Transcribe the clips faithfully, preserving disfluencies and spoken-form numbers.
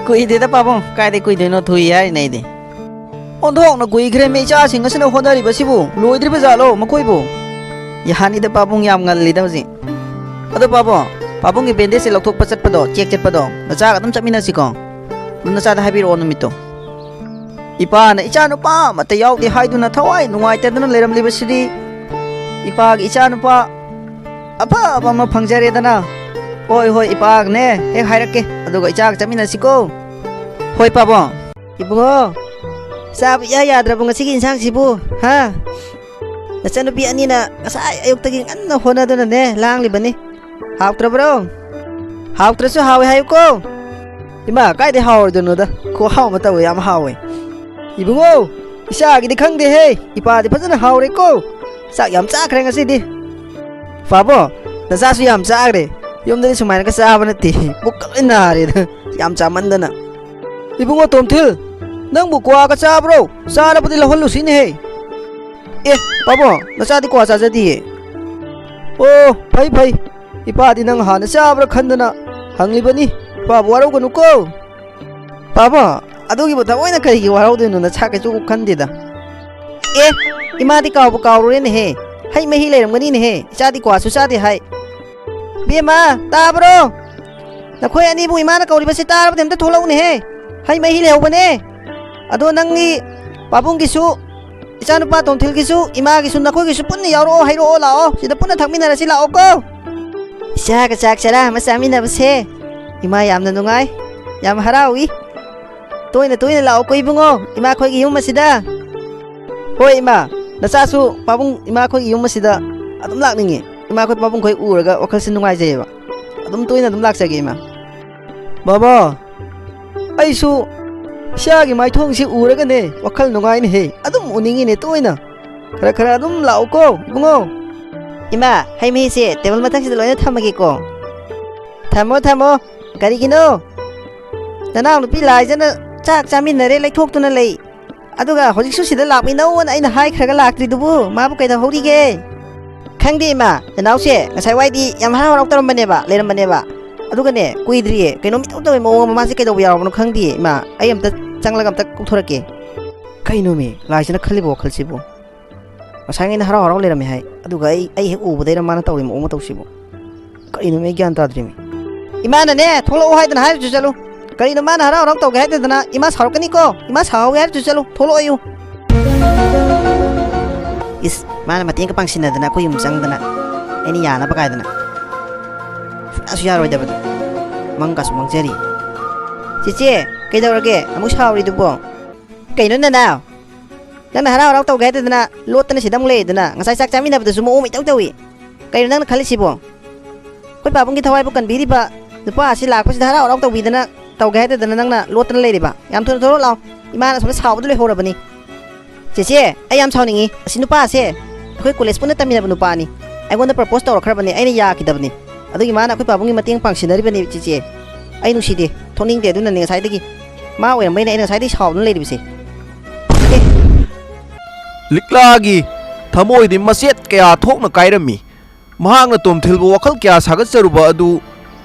ꯀꯨꯏꯗꯦꯗ ꯄꯥꯕꯨꯡ, ꯀꯥꯏꯗꯩ ꯀꯨꯏꯗꯣꯏꯅꯣ, ꯊꯨꯏ ꯍꯥꯏꯔꯤꯅꯦ ꯑꯩꯗꯤ꯫ ꯑꯣꯟꯊꯣꯛꯅ ꯀꯨꯏꯈ꯭ꯔꯦꯃꯤ ꯏꯆꯥꯁꯤꯡ ꯑꯁꯤꯅ ꯍꯣꯠꯅꯔꯤꯕꯁꯤꯕꯨ, ꯂꯣꯏꯗ꯭ꯔꯤꯕ ꯖꯥꯠꯂꯣ ꯃꯈꯣꯏꯕꯨ? ꯌꯥꯅꯤꯗ ꯄꯥꯕꯨꯡ, ꯌꯥꯝ ꯉꯜꯂꯤꯗ ꯍꯧꯖꯤꯛ꯫ ꯑꯗꯣ ꯄꯥꯕꯨꯡ, ꯄꯥꯕꯨꯡꯒꯤ ꯕꯦꯟꯗꯦꯖꯁꯦ ꯂꯧꯊꯣꯛꯄ ꯆꯠꯄꯗꯣ, ꯆꯦꯛ ꯆꯠꯄꯗꯣ, ꯅꯆꯥꯒ ꯑꯗꯨꯝ ꯆꯠꯃꯤꯟꯅꯁꯤꯀꯣ꯫ ꯑꯗꯨ ꯅꯆꯥꯗ ꯍꯥꯏꯕꯤꯔꯛꯑꯣ ꯅꯨꯃꯤꯠꯇꯣ꯫ ꯏꯄꯥꯅ ꯏꯆꯥ ꯅꯨꯄꯥ ꯑꯃꯠꯇ ꯌꯥꯎꯗꯦ ꯍꯥꯏꯗꯨꯅ ꯊꯋꯥꯏ ꯅꯨꯡꯉꯥꯏꯇꯗꯅ ꯂꯩꯔꯝꯂꯤꯕꯁꯤꯗꯤ, ꯏꯄꯥꯒꯤ ꯏꯆꯥ ꯅꯨꯄꯥ ꯑꯐꯕ ꯑꯃ ꯐꯪꯖꯔꯦꯗꯅ꯫ ꯍꯣꯏ, ꯍꯣꯏ, ꯏꯄꯥꯒꯅꯦ ꯍꯦꯛ ꯍꯥꯏꯔꯛꯀꯦ, ꯑꯗꯨꯒ ꯏꯆꯥꯒ ꯆꯠꯃꯤꯟꯅꯁꯤꯀꯣ꯫ ꯍꯣꯏ, ꯄꯥꯕꯨꯡ꯫ ꯏꯕꯨꯡꯉꯣ, ꯆꯥꯕ ꯏꯌꯥ ꯌꯥꯗ꯭ꯔꯕ ꯉꯁꯤꯒꯤ ꯏꯟꯁꯥꯡꯁꯤꯕꯨ, ꯍꯥ? ꯅꯆꯟꯅꯨꯄꯤ ꯑꯅꯤꯅ ꯉꯁꯥꯏ ꯑꯌꯨꯛꯇꯒꯤ ꯉꯟꯅ ꯍꯣꯠꯅꯗꯨꯅꯅꯦ ꯂꯥꯡꯂꯤꯕꯅꯤ꯫ ꯍꯥꯎꯇ꯭ꯔꯕ꯭ꯔꯣ? ꯍꯥꯎꯇ꯭ꯔꯁꯨ ꯍꯥꯎꯋꯦ ꯍꯥꯏꯌꯨꯀꯣ꯫ ꯏꯃꯥ, ꯀꯥꯏꯗꯩ ꯍꯥꯎꯔꯣꯏꯗꯣꯏꯅꯣꯗ? ꯈꯨꯍꯥꯎ ꯑꯃ ꯇꯧꯋꯦ, ꯌꯥꯝ ꯍꯥꯎꯋꯦ꯫ ꯏꯕꯨꯡꯉꯣ, ꯏꯆꯥꯒꯤꯗꯤ ꯈꯪꯗꯦꯍꯦ, ꯏꯄꯥꯗꯤ ꯐꯖꯅ ꯍꯥꯎꯔꯦꯀꯣ꯫ ꯆꯥꯛ ꯌꯥꯝ ꯆꯥꯈ꯭ꯔꯦ ꯉꯁꯤꯗꯤ꯫ ꯄꯥꯕꯣ, ꯅꯆꯥꯁꯨ ꯌꯥꯝ ꯆꯥꯈ꯭ꯔꯦ꯫ ꯌꯨꯝꯗꯗꯤ ꯁꯨꯃꯥꯏꯅꯒ ꯆꯥꯕ ꯅꯠꯇꯦ꯫ ꯄꯨꯛꯀ ꯂꯣꯏ ꯅꯥꯔꯦꯗ, ꯌꯥꯝ ꯆꯥꯃꯟꯗꯅ꯫ ꯏꯕꯨꯡꯉꯣ ꯇꯣꯝꯊꯤꯜ, ꯅꯪꯕꯨ ꯀ꯭ꯋꯥꯒ ꯆꯥꯕ꯭ꯔꯣ? ꯆꯥꯔꯕꯗꯤ ꯂꯧꯍꯜꯂꯨꯁꯤꯅꯦꯍꯦ꯫ ꯑꯦ, ꯄꯥꯕꯣ, ꯅꯆꯥꯗꯤ ꯀ꯭ꯋꯥ ꯆꯥꯖꯗꯤꯌꯦ꯫ ꯑꯣ, ꯐꯩ, ꯐꯩ꯫ ꯏꯄꯥꯗꯤ ꯅꯪ ꯍꯥꯟꯅ ꯆꯥꯕ꯭ꯔꯥ ꯈꯟꯗꯅ ꯍꯪꯂꯤꯕꯅꯤ꯫ ꯏꯄꯥꯕꯨ ꯋꯥꯔꯧꯒꯅꯨꯀꯣ꯫ ꯄꯥꯕꯣ, ꯑꯗꯨꯒꯤꯕꯨ ꯊꯑꯣꯏꯅ ꯀꯔꯤꯒꯤ ꯋꯥꯔꯧꯗꯣꯏꯅꯣ? ꯅꯁꯥ ꯀꯩꯁꯨ ꯈꯟꯗꯦꯗ꯫ ꯑꯦ, ꯏꯃꯥꯗꯤ ꯀꯥꯎꯕꯨ ꯀꯥꯎꯔꯨꯔꯦꯅꯦꯍꯦ꯫ ꯍꯩ ꯃꯍꯤ ꯂꯩꯔꯝꯒꯅꯤꯅꯦꯍꯦ꯫ ꯏꯆꯥꯗꯤ ꯀ꯭ꯋꯥꯁꯨ ꯆꯥꯗꯦ ꯍꯥꯏ꯫ ꯕꯦꯝꯃ, ꯇꯥꯕ꯭ꯔꯣ? ꯅꯈꯣꯏ ꯑꯅꯤꯕꯨ ꯏꯃꯥꯅ ꯀꯧꯔꯤꯕꯁꯤ ꯇꯥꯔꯕꯗꯤ ꯑꯝꯇ ꯊꯣꯛꯂꯛꯎꯅꯦꯍꯦ꯫ ꯍꯩ ꯃꯍꯤ ꯂꯩꯍꯧꯕꯅꯦ꯫ ꯑꯗꯣ ꯅꯪꯒꯤ ꯄꯥꯕꯨꯡꯒꯤꯁꯨ, ꯏꯆꯥꯅꯨꯄꯥ ꯇꯣꯝꯊꯤꯜꯒꯤꯁꯨ, ꯏꯃꯥꯒꯤꯁꯨ, ꯅꯈꯣꯏꯒꯤꯁꯨ ꯄꯨꯟꯅ ꯌꯥꯎꯔꯛꯑꯣ, ꯍꯩꯔꯛꯑꯣ ꯂꯥꯛꯑꯣ꯫ ꯁꯤꯗ ꯄꯨꯟꯅ ꯊꯛꯃꯤꯟꯅꯔꯁꯤ ꯂꯥꯛꯑꯣꯀꯣ꯫ ꯏꯆꯥꯒ ꯆꯥꯛ ꯆꯔꯥ ꯑꯃ ꯆꯥꯃꯤꯟꯅꯕꯁꯦ ꯏꯃꯥ ꯌꯥꯝꯅ ꯅꯨꯡꯉꯥꯏ, ꯌꯥꯝ ꯍꯔꯥꯎꯏ꯫ ꯇꯣꯏꯅ ꯇꯣꯏꯅ ꯂꯥꯛꯑꯣꯀꯣ ꯏꯕꯨꯡꯉꯣ, ꯏꯃꯥꯈꯣꯏꯒꯤ ꯌꯨꯝ ꯑꯁꯤꯗ꯫ ꯍꯣꯏ ꯏꯃꯥ, ꯅꯆꯥꯁꯨ ꯄꯥꯕꯨꯡ ꯏꯃꯥꯈꯣꯏꯒꯤ ꯌꯨꯝ ꯑꯁꯤꯗ ꯑꯗꯨꯝ ꯂꯥꯛꯅꯤꯡꯉꯤ꯫ ꯏꯃꯥꯈꯣꯏ ꯄꯥꯕꯨꯡꯈꯣꯏ ꯎꯔꯒ ꯋꯥꯈꯜꯁꯦ ꯅꯨꯡꯉꯥꯏꯖꯩꯌꯦꯕ꯫ ꯑꯗꯨꯝ ꯇꯣꯏꯅ ꯑꯗꯨꯝ ꯂꯥꯛꯆꯒꯦ ꯏꯃꯥ꯫ ꯕꯥꯕꯥ, ꯑꯩꯁꯨ ꯏꯆꯥꯒꯤ ꯃꯥꯏꯊꯣꯡꯁꯤ ꯎꯔꯒꯅꯦ ꯋꯥꯈꯜ ꯅꯨꯡꯉꯥꯏꯅꯦꯍꯦ꯫ ꯑꯗꯨꯝ ꯎꯅꯤꯡꯉꯤꯅꯦ ꯇꯣꯏꯅ꯫ ꯈꯔ ꯈꯔ ꯑꯗꯨꯝ ꯂꯥꯛꯎꯀꯣ ꯏꯕꯨꯡꯉꯣ꯫ ꯏꯃꯥ, ꯍꯩ ꯃꯍꯤꯁꯦ ꯇꯦꯕꯜ ꯃꯊꯛꯁꯤꯗ ꯂꯣꯏꯅ ꯊꯝꯃꯒꯦꯀꯣ꯫ ꯊꯝꯃꯣ, ꯊꯝꯃꯣ꯫ ꯀꯔꯤꯒꯤꯅꯣ? ꯅꯅꯥꯎꯅꯨꯄꯤ ꯂꯥꯏꯖꯅ ꯆꯥꯛ ꯆꯥꯃꯤꯟꯅꯔꯦ ꯂꯩꯊꯣꯛꯇꯨꯅ ꯂꯩ꯫ ꯑꯗꯨꯒ ꯍꯧꯖꯤꯛꯁꯨ ꯁꯤꯗ ꯂꯥꯛꯃꯤꯟꯅꯧꯅ ꯑꯩꯅ ꯍꯥꯏꯈ꯭ꯔꯒ ꯂꯥꯛꯇ꯭ꯔꯤꯗꯨꯕꯨ ꯃꯥꯕꯨ ꯀꯩꯗꯧꯍꯧꯔꯤꯒꯦ? ꯈꯪꯗꯦ ꯏꯃꯥ, ꯅꯅꯥꯎꯁꯦ ꯉꯁꯥꯏ ꯋꯥꯏꯗꯤ ꯌꯥꯝ ꯍꯔꯥꯎ ꯍꯔꯥꯎ ꯇꯧꯔꯝꯕꯅꯦꯕ, ꯂꯩꯔꯝꯕꯅꯦꯕ꯫ ꯑꯗꯨꯒꯅꯦ, ꯀꯨꯏꯗ꯭ꯔꯤꯌꯦ, ꯀꯩꯅꯣꯝ ꯏꯇꯧ ꯇꯧꯋꯦ, ꯃꯑꯣꯡ ꯑꯃ, ꯃꯥꯁꯦ ꯀꯩꯗꯧꯕ ꯌꯥꯎꯔꯕꯅꯣ ꯈꯪꯗꯤꯌꯦ꯫ ꯏꯃꯥ, ꯑꯩ ꯑꯝꯇ ꯆꯪꯂꯒ ꯑꯝꯇ ꯀꯧꯊꯣꯔꯛꯀꯦ꯫ ꯀꯩꯅꯣꯃꯤ, ꯂꯥꯏꯁꯤꯅ ꯈꯜꯂꯤꯕ ꯋꯥꯈꯜꯁꯤꯕꯨ? ꯉꯁꯥꯏꯉꯩꯅ ꯍꯔꯥꯎ ꯍꯔꯥꯎ ꯂꯩꯔꯝꯃꯦ ꯍꯥꯏ, ꯑꯗꯨꯒ ꯑꯩ, ꯑꯩ ꯍꯦꯛ ꯎꯕꯗꯩꯔ ꯃꯥꯅ ꯇꯧꯔꯤ ꯃꯑꯣꯡ ꯃꯇꯧꯁꯤꯕꯨ? ꯀꯔꯤꯅꯣꯃꯤ, ꯑꯩ ꯒ꯭ꯌꯥꯟ ꯇꯥꯗ꯭ꯔꯤꯃꯤ꯫ ꯏꯃꯥꯅꯅꯦ, ꯊꯣꯛꯂꯛꯑꯣ ꯍꯥꯏꯗꯅ ꯍꯥꯏꯔꯨꯆꯣ ꯆꯠꯂꯨ꯫ ꯀꯔꯤꯅꯣ ꯃꯥꯅ ꯍꯔꯥꯎ ꯍꯔꯥꯎ ꯇꯧꯒꯦ ꯍꯥꯏꯗꯗꯅ? ꯏꯃꯥ ꯁꯥꯎꯔꯛꯀꯅꯤꯀꯣ, ꯏꯃꯥ ꯁꯥꯎꯍꯧꯒꯦ ꯍꯥꯏꯔꯨꯆꯣ ꯆꯠꯂꯨ, ꯊꯣꯛꯂꯛꯑꯣꯌꯨ꯫ ꯏꯁ, ꯃꯥꯅ ꯃꯇꯦꯡꯒ ꯄꯥꯡꯁꯤꯟꯅꯗꯅ ꯑꯩꯈꯣꯏ ꯌꯨꯝ ꯆꯪꯗꯅ, ꯑꯩꯅ ꯌꯥꯅꯕ ꯀꯥꯏꯗꯅ꯫ ꯁꯨꯡꯌꯥꯁꯨ ꯌꯥꯔꯣꯏꯗꯕꯗꯣ꯫ ꯃꯪꯒꯁꯨ ꯃꯪꯖꯔꯤ꯫ ꯆꯦꯆꯦ, ꯀꯩꯗꯧꯔꯒꯦ? ꯑꯃꯨꯛ ꯁꯥꯎꯔꯤꯗꯨꯕꯣ? ꯀꯩꯅꯣ ꯅꯅꯥꯎ? ꯅꯪꯅ ꯍꯔꯥꯎ ꯍꯔꯥꯎ ꯇꯧꯒꯦ ꯍꯥꯏꯗꯗꯅ ꯂꯣꯠꯇꯅ ꯁꯤꯗ ꯑꯃꯨꯛ ꯂꯩꯗꯅ, ꯉꯁꯥꯏ ꯆꯥꯛ ꯆꯥꯃꯤꯟꯅꯕꯗꯁꯨ ꯃꯑꯣꯡ ꯑꯃ ꯏꯇꯧ ꯇꯧꯏ꯫ ꯀꯩꯅꯣ ꯅꯪꯅ ꯈꯜꯂꯤꯁꯤꯕꯣ? ꯑꯩꯈꯣꯏ ꯄꯥꯕꯨꯡꯒꯤ ꯊꯋꯥꯏꯕꯨ ꯀꯟꯕꯤꯔꯤꯕ ꯅꯨꯄꯥ ꯑꯁꯤ ꯂꯥꯛꯄꯁꯤꯗ ꯍꯔꯥꯎ ꯍꯔꯥꯎ ꯇꯧꯕꯤꯗꯅ ꯇꯧꯒꯦ ꯍꯥꯏꯗꯗꯅ ꯅꯪꯅ ꯂꯣꯠꯇꯅ ꯂꯩꯔꯤꯕ? ꯌꯥꯝ ꯊꯨꯅ ꯊꯣꯛꯂꯛꯑꯣ ꯂꯥꯎ꯫ ꯏꯃꯥꯅ ꯑꯁꯣꯝꯗ ꯁꯥꯎꯕꯗ ꯂꯣꯏꯍꯧꯔꯕꯅꯤ꯫ ꯆꯦꯆꯦ, ꯑꯩ ꯌꯥꯝ ꯁꯥꯎꯅꯤꯡꯉꯤ꯫ ꯑꯁꯤ ꯅꯨꯄꯥ ꯑꯁꯦ ꯑꯩꯈꯣꯏ ꯀꯣꯂꯦꯖ ꯄꯨꯟꯅ ꯇꯝꯃꯤꯟꯅꯕ ꯅꯨꯄꯥꯅꯤ꯫ ꯑꯩꯉꯣꯟꯗ ꯄ꯭ꯔꯄꯣꯁ ꯇꯧꯔꯛꯈ꯭ꯔꯕꯅꯤ, ꯑꯩꯅ ꯌꯥꯈꯤꯗꯕꯅꯤ꯫ ꯑꯗꯨꯒꯤ ꯃꯥꯅ ꯑꯩꯈꯣꯏ ꯄꯥꯕꯨꯡꯒꯤ ꯃꯇꯦꯡ ꯄꯥꯡꯁꯤꯟꯅꯔꯤꯕꯅꯤ, ꯆꯦꯆꯦ꯫ ꯑꯩ ꯅꯨꯡꯁꯤꯗꯦ, ꯊꯣꯛꯅꯤꯡꯗꯦ, ꯑꯗꯨꯅꯅꯦ ꯉꯁꯥꯏꯗꯒꯤ꯫ ꯃꯥ ꯑꯣꯏꯔꯝꯕꯩꯅꯦ ꯑꯩꯅ ꯉꯁꯥꯏꯗꯒꯤ ꯁꯥꯎꯗꯨꯅ ꯂꯩꯔꯤꯕꯁꯦ꯫ ꯑꯦ, ꯂꯤꯛꯂꯥꯒꯤ ꯊꯃꯣꯏꯗꯤ ꯃꯆꯦꯠ ꯀꯌꯥ ꯊꯣꯛꯅ ꯀꯥꯏꯔꯝꯃꯤ꯫ ꯃꯍꯥꯛꯅ ꯇꯣꯝꯊꯤꯜꯕꯨ ꯋꯥꯈꯜ ꯀꯌꯥ ꯁꯥꯒꯠꯆꯔꯨꯕ ꯑꯗꯨ,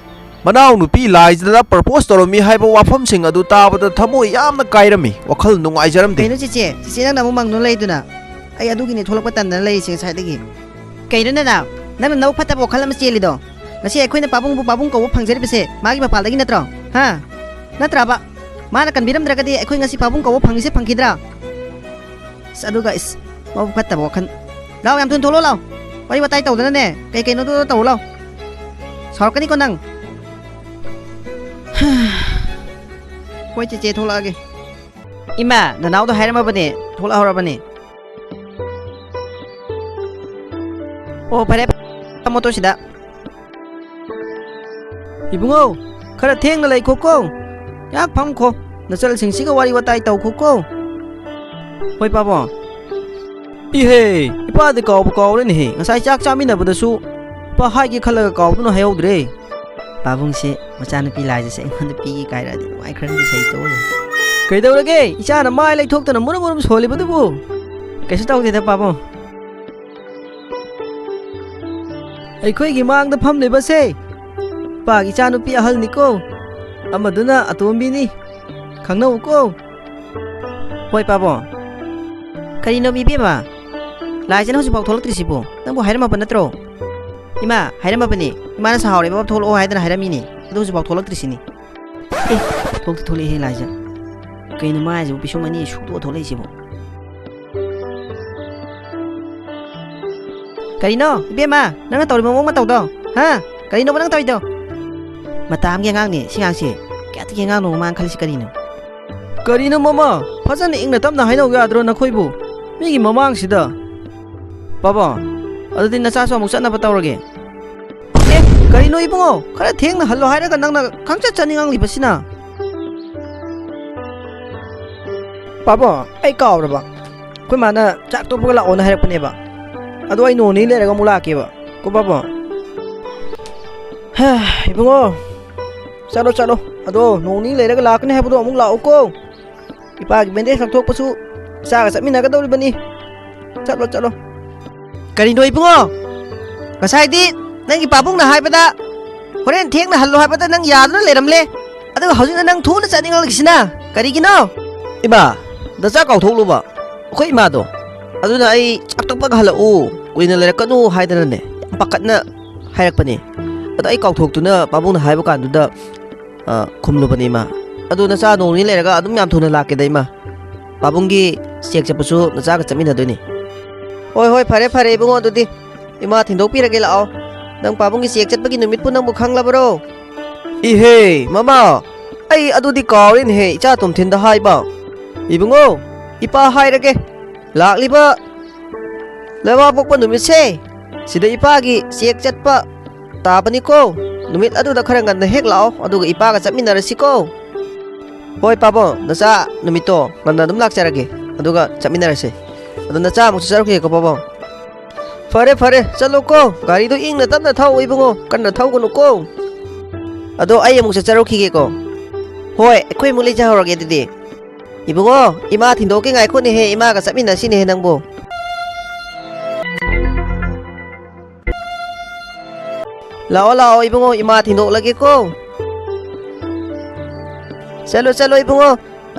ꯃꯅꯥꯎꯅꯨꯄꯤ ꯂꯥꯏꯖꯗ ꯄ꯭ꯔꯄꯣꯁ ꯇꯧꯔꯝꯃꯤ ꯍꯥꯏꯕ ꯋꯥꯐꯝꯁꯤꯡ ꯑꯗꯨ ꯇꯥꯕꯗ ꯊꯃꯣꯏ ꯌꯥꯝꯅ ꯀꯥꯏꯔꯝꯃꯤ, ꯋꯥꯈꯜ ꯅꯨꯡꯉꯥꯏꯖꯔꯝꯗꯦ꯫ ꯀꯩꯅꯣ ꯆꯦꯆꯦ? ꯆꯦꯆꯦ ꯅꯪꯅ ꯑꯃꯨꯛ ꯃꯪꯗꯨꯅ ꯂꯩꯗꯨꯅ? ꯑꯩ ꯑꯗꯨꯒꯤꯅꯦ ꯊꯣꯛꯂꯛꯄ ꯇꯟꯗꯅ ꯂꯩꯔꯤꯁꯦ ꯉꯁꯥꯏꯗꯒꯤ꯫ ꯀꯩꯅꯣ ꯅꯅꯥꯎ? ꯅꯪꯅ ꯅꯕꯨꯛ ꯐꯠꯇꯕ ꯋꯥꯈꯜ ꯑꯃ ꯆꯦꯜꯂꯤꯗꯣ? ꯉꯁꯤ ꯑꯩꯈꯣꯏꯅ ꯄꯥꯕꯨꯡꯕꯨ ꯄꯥꯕꯨꯡ ꯀꯧꯕ ꯐꯪꯖꯔꯤꯕꯁꯦ ꯃꯥꯒꯤ ꯃꯄꯥꯜꯗꯒꯤ ꯅꯠꯇ꯭ꯔꯣ? ꯍꯥ? ꯅꯠꯇ꯭ꯔꯕ? ꯃꯥꯅ ꯀꯟꯕꯤꯔꯝꯗ꯭ꯔꯒꯗꯤ ꯑꯩꯈꯣꯏ ꯉꯁꯤ ꯄꯥꯕꯨꯡ ꯀꯧꯕ ꯐꯪꯉꯤꯁꯦ ꯐꯪꯈꯤꯗ꯭ꯔꯥ? ꯑꯁ, ꯑꯗꯨꯒ, ꯏꯁ, ꯃꯕꯨꯛ ꯐꯠꯇꯕ ꯋꯥꯈꯜ꯫ ꯂꯥꯎ, ꯌꯥꯝ ꯊꯨꯅ ꯊꯣꯛꯂꯛꯑꯣ ꯂꯥꯎ꯫ ꯋꯥꯔꯤ ꯋꯥꯇꯥꯏ ꯇꯧꯗꯅꯅꯦ, ꯀꯩ ꯀꯩꯅꯣꯗꯣ ꯇꯧꯔꯨ ꯂꯥꯎ꯫ ꯁꯥꯎꯔꯛꯀꯅꯤꯀꯣ ꯅꯪ꯫ ꯍꯣꯏ, ꯆꯦꯆꯦ, ꯊꯣꯛꯂꯛꯑꯒꯦ꯫ ꯏꯃꯥ, ꯅꯅꯥꯎꯗꯣ ꯍꯥꯏꯔꯝꯃꯕꯅꯦ, ꯊꯣꯛꯂꯛꯍꯧꯔꯕꯅꯦ꯫ ꯑꯣ, ꯐꯔꯦ, ꯐꯝꯃꯣ ꯇꯣ ꯁꯤꯗ꯫ ꯏꯕꯨꯡꯉꯣ, ꯈꯔ ꯊꯦꯡꯅ ꯂꯩꯈꯣꯀꯣ꯫ ꯉꯥꯏꯍꯥꯛ ꯐꯝꯈꯣ꯫ ꯅꯆꯜꯁꯤꯡꯁꯤꯒ ꯋꯥꯔꯤ ꯋꯥꯇꯥꯏ ꯇꯧꯈꯣꯀꯣ꯫ ꯍꯣꯏ, ꯄꯥꯕꯣ꯫ ꯏꯍꯦ, ꯏꯄꯥꯗꯤ ꯀꯥꯎꯕ ꯀꯥꯎꯔꯦꯅꯦꯍꯦ꯫ ꯉꯁꯥꯏ ꯆꯥꯛ ꯆꯥꯃꯤꯟꯅꯕꯗꯁꯨ ꯏꯄꯥ ꯍꯥꯏꯒꯦ ꯈꯜꯂꯒ ꯀꯥꯎꯗꯨꯅ ꯍꯥꯏꯍꯧꯗ꯭ꯔꯦ꯫ ꯄꯥꯕꯨꯡꯁꯦ ꯃꯆꯥꯅꯨꯄꯤ ꯂꯥꯏꯖꯁꯦ ꯑꯩꯉꯣꯟꯗ ꯄꯤꯒꯦ ꯀꯥꯏꯔꯛꯑꯗꯤ ꯅꯨꯡꯉꯥꯏꯈ꯭ꯔꯅꯤ, ꯏꯁꯩ ꯇꯧꯔꯦ꯫ ꯀꯩꯗꯧꯔꯒꯦ? ꯏꯆꯥꯅ ꯃꯥꯏ ꯂꯩꯊꯣꯛꯇꯅ ꯃꯨꯔꯨꯝ ꯃꯨꯔꯨꯝ ꯁꯣꯜꯂꯤꯕꯗꯨꯕꯨ? ꯀꯩꯁꯨ ꯇꯧꯗꯦꯗ, ꯄꯥꯕꯨꯡ꯫ ꯑꯩꯈꯣꯏꯒꯤ ꯃꯥꯡꯗ ꯐꯝꯂꯤꯕꯁꯦ ꯄꯥꯒꯤ ꯏꯆꯥꯅꯨꯄꯤ ꯑꯍꯜꯅꯤꯀꯣ, ꯑꯃꯗꯨꯅ ꯑꯇꯣꯝꯕꯤꯅꯤ, ꯈꯪꯅꯧꯀꯣ꯫ ꯍꯣꯏ ꯄꯥꯕꯣ꯫ ꯀꯔꯤꯅꯣ ꯏꯕꯦꯝꯃ? ꯂꯥꯏꯖꯅ ꯍꯧꯖꯤꯛꯐꯥꯎ ꯊꯣꯛꯂꯛꯇ꯭ꯔꯤꯁꯤꯕꯣ? ꯅꯪꯕꯨ ꯍꯥꯏꯔꯝꯃꯕ ꯅꯠꯇ꯭ꯔꯣ? ꯏꯃꯥ, ꯍꯥꯏꯔꯝꯃꯕꯅꯤ꯫ ꯏꯃꯥꯅ ꯁꯥꯎꯔꯦ, ꯕꯕꯥ ꯊꯣꯛꯂꯛꯑꯣ ꯍꯥꯏꯗꯅ ꯍꯥꯏꯔꯝꯃꯤꯅꯤ꯫ ꯑꯗꯨ ꯍꯧꯖꯤꯛꯐꯥꯎ ꯊꯣꯛꯂꯛꯇ꯭ꯔꯤꯁꯤꯅꯤ꯫ ꯑꯦ, ꯊꯣꯛꯇꯤ ꯊꯣꯛꯂꯛꯑꯦꯍꯦ ꯂꯥꯏꯖ꯫ ꯀꯩꯅꯣ ꯃꯥ ꯍꯥꯏꯁꯤꯕꯨ, ꯄꯤꯁꯨꯝ ꯑꯅꯤ ꯁꯨꯛꯇꯣꯛꯑ ꯊꯣꯛꯂꯛꯏꯁꯤꯕꯨ? ꯀꯔꯤꯅꯣ ꯏꯕꯦꯝꯃ, ꯅꯪꯅ ꯇꯧꯔꯤꯕ ꯃꯑꯣꯡ ꯃꯇꯧꯗꯣ? ꯍꯥ? ꯀꯔꯤꯅꯣꯕ ꯅꯪ ꯇꯧꯔꯤꯗꯣ? ꯃꯇꯥ ꯑꯃꯒꯤ ꯑꯉꯥꯡꯅꯦ ꯁꯤ ꯑꯉꯥꯡꯁꯦ꯫ ꯀꯌꯥꯇꯒꯤ ꯑꯉꯥꯡꯅꯣ ꯃꯃꯥꯅ ꯈꯜꯂꯤꯁꯤ ꯀꯔꯤꯅꯣ? ꯀꯔꯤꯅꯣ ꯃꯃꯥ? ꯐꯖꯅ ꯏꯪꯅ ꯇꯞꯅ ꯍꯥꯏꯅꯧ ꯌꯥꯗ꯭ꯔꯣ ꯅꯈꯣꯏꯕꯨ? ꯃꯤꯒꯤ ꯃꯃꯥꯡꯁꯤꯗ꯫ ꯄꯥꯕꯣ, ꯑꯗꯨꯗꯤ ꯅꯆꯥꯁꯨ ꯑꯃꯨꯛ ꯆꯠꯅꯕ ꯇꯧꯔꯒꯦ꯫ ꯑꯦ, ꯀꯔꯤꯅꯣ ꯏꯕꯨꯡꯉꯣ? ꯈꯔ ꯊꯦꯡꯅ ꯍꯜꯂꯣ ꯍꯥꯏꯔꯒ ꯅꯪꯅ ꯈꯪꯆꯠ ꯆꯠꯅꯤꯡꯉꯛꯂꯤꯕꯁꯤꯅ? ꯄꯥꯕꯣ, ꯑꯩ ꯀꯥꯎꯔꯕ꯫ ꯑꯩꯈꯣꯏ ꯃꯥꯅ ꯆꯥꯛ ꯇꯣꯛꯄꯒ ꯂꯥꯛꯑꯣꯅ ꯍꯥꯏꯔꯛꯄꯅꯦꯕ꯫ ꯑꯗꯣ ꯑꯩ ꯅꯣꯡ ꯅꯤꯅꯤ ꯂꯩꯔꯒ ꯑꯃꯨꯛ ꯂꯥꯛꯀꯦꯕ꯫ ꯀꯣ ꯄꯥꯕꯣ? ꯍꯦ, ꯏꯕꯨꯡꯉꯣ, ꯆꯠꯂꯣ, ꯆꯠꯂꯣ꯫ ꯑꯗꯣ ꯅꯣꯡ ꯅꯤꯅꯤ ꯂꯩꯔꯒ ꯂꯥꯛꯀꯅꯤ ꯍꯥꯏꯕꯗꯣ ꯑꯃꯨꯛ ꯂꯥꯛꯎꯀꯣ꯫ ꯏꯄꯥꯒꯤ ꯕꯦꯟꯗꯦꯖ ꯂꯧꯊꯣꯛꯄꯁꯨ ꯏꯆꯥꯒ ꯆꯠꯃꯤꯟꯅꯒꯗꯧꯔꯤꯕꯅꯤ꯫ ꯆꯠꯂꯣ, ꯆꯠꯂꯣ꯫ ꯀꯔꯤꯅꯣ ꯏꯕꯨꯡꯉꯣ? ꯉꯁꯥꯏꯗꯤ ꯅꯪꯒꯤ ꯄꯥꯕꯨꯡꯅ ꯍꯥꯏꯕꯗ ꯍꯣꯔꯦꯟ ꯊꯦꯡꯅ ꯍꯜꯂꯣ ꯍꯥꯏꯕꯗ ꯅꯪ ꯌꯥꯗꯨꯅ ꯂꯩꯔꯝꯂꯦ꯫ ꯑꯗꯨꯒ ꯍꯧꯖꯤꯛꯅ ꯅꯪ ꯊꯨꯅ ꯆꯠꯅꯤꯡꯂꯛꯂꯤꯁꯤꯅ ꯀꯔꯤꯒꯤꯅꯣ? ꯏꯃꯥ, ꯅꯆꯥ ꯀꯥꯎꯊꯣꯛꯂꯨꯕ ꯑꯩꯈꯣꯏ ꯏꯃꯥꯗꯣ꯫ ꯑꯗꯨꯅ ꯑꯩ ꯆꯥꯛ ꯇꯣꯛꯄꯒ ꯍꯜꯂꯛꯎ, ꯀꯨꯏꯅ ꯂꯩꯔꯛꯀꯅꯨ ꯍꯥꯏꯗꯅꯅꯦ, ꯌꯥꯝ ꯄꯥꯈꯠꯅ ꯍꯥꯏꯔꯛꯄꯅꯦ꯫ ꯑꯗꯣ ꯑꯩ ꯀꯥꯎꯊꯣꯛꯇꯨꯅ ꯄꯥꯕꯨꯡꯅ ꯍꯥꯏꯕ ꯀꯥꯟꯗꯨꯗ, ꯑ, ꯈꯨꯝꯂꯨꯕꯅꯦ ꯏꯃꯥ꯫ ꯑꯗꯣ ꯅꯆꯥ ꯅꯣꯡ ꯅꯤꯅꯤ ꯂꯩꯔꯒ ꯑꯗꯨꯝ ꯌꯥꯝ ꯊꯨꯅ ꯂꯥꯛꯀꯦꯗ ꯏꯃꯥ꯫ ꯄꯥꯕꯨꯡꯒꯤ ꯆꯦꯛ ꯆꯠꯄꯁꯨ ꯅꯆꯥꯒ ꯆꯠꯃꯤꯟꯅꯗꯣꯏꯅꯤ꯫ ꯍꯣꯏ, ꯍꯣꯏ, ꯐꯔꯦ, ꯐꯔꯦ ꯏꯕꯨꯡꯉꯣ, ꯑꯗꯨꯗꯤ ꯏꯃꯥ ꯊꯤꯟꯗꯣꯛꯄꯤꯔꯒꯦ, ꯂꯥꯛꯑꯣ꯫ ꯅꯪ ꯄꯥꯕꯨꯡꯒꯤ ꯆꯦꯛ ꯆꯠꯄꯒꯤ ꯅꯨꯃꯤꯠꯄꯨ ꯅꯪꯕꯨ ꯈꯪꯂꯕꯔꯣ? ꯏꯍꯦ, ꯃꯃꯥ, ꯑꯩ ꯑꯗꯨꯗꯤ ꯀꯥꯎꯔꯦꯅꯦꯍꯦ, ꯏꯆꯥ ꯇꯣꯝꯊꯤꯟꯗ ꯍꯥꯏꯕ꯫ ꯏꯕꯨꯡꯉꯣ, ꯏꯄꯥ ꯍꯥꯏꯔꯒꯦ, ꯂꯥꯛꯂꯤꯕ ꯂꯩꯕꯥꯛꯄꯣꯛꯄ ꯅꯨꯃꯤꯠꯁꯦ, ꯁꯤꯗ ꯏꯄꯥꯒꯤ ꯆꯦꯛ ꯆꯠꯄ ꯇꯥꯕꯅꯤꯀꯣ꯫ ꯅꯨꯃꯤꯠ ꯑꯗꯨꯗ ꯈꯔ ꯉꯟꯅ ꯍꯦꯛ ꯂꯥꯛꯑꯣ, ꯑꯗꯨꯒ ꯏꯄꯥꯒ ꯆꯠꯃꯤꯟꯅꯔꯁꯤꯀꯣ꯫ ꯍꯣꯏ ꯄꯥꯕꯣ, ꯅꯆꯥ ꯅꯨꯃꯤꯠꯇꯣ ꯉꯟꯅ ꯑꯗꯨꯝ ꯂꯥꯛꯆꯔꯒꯦ, ꯑꯗꯨꯒ ꯆꯠꯃꯤꯟꯅꯔꯁꯦ꯫ ꯑꯗꯣ ꯅꯆꯥ ꯑꯃꯨꯛ ꯆꯠꯆꯔꯨꯈꯤꯒꯦꯀꯣ ꯄꯥꯕꯣ꯫ ꯐꯔꯦ, ꯐꯔꯦ, ꯆꯠꯂꯣꯀꯣ꯫ ꯒꯥꯔꯤꯗꯣ ꯏꯪꯅ ꯇꯞꯅ ꯊꯧ ꯏꯕꯨꯡꯉꯣ, ꯀꯟꯅ ꯊꯧꯒꯅꯨꯀꯣ꯫ ꯑꯗꯣ ꯑꯩ ꯑꯃꯨꯛ ꯆꯠꯆꯔꯨꯈꯤꯒꯦꯀꯣ꯫ ꯍꯣꯏ, ꯑꯩꯈꯣꯏ ꯑꯃꯨꯛ ꯂꯩꯖꯍꯧꯔꯒꯦ ꯑꯗꯨꯗꯤ꯫ ꯏꯕꯨꯡꯉꯣ, ꯏꯃꯥ ꯊꯤꯟꯗꯣꯛꯀꯦ ꯉꯥꯏꯈꯣꯅꯦꯍꯦ, ꯏꯃꯥꯒ ꯆꯠꯃꯤꯟꯅꯁꯤꯅꯦꯍꯦ ꯅꯪꯕꯨ꯫ ꯂꯥꯛꯑꯣ, ꯂꯥꯛꯑꯣ ꯏꯕꯨꯡꯉꯣ, ꯏꯃꯥ ꯊꯤꯟꯗꯣꯛꯂꯒꯦꯀꯣ꯫ ꯆꯠꯂꯣ, ꯆꯠꯂꯣ ꯏꯕꯨꯡꯉꯣ꯫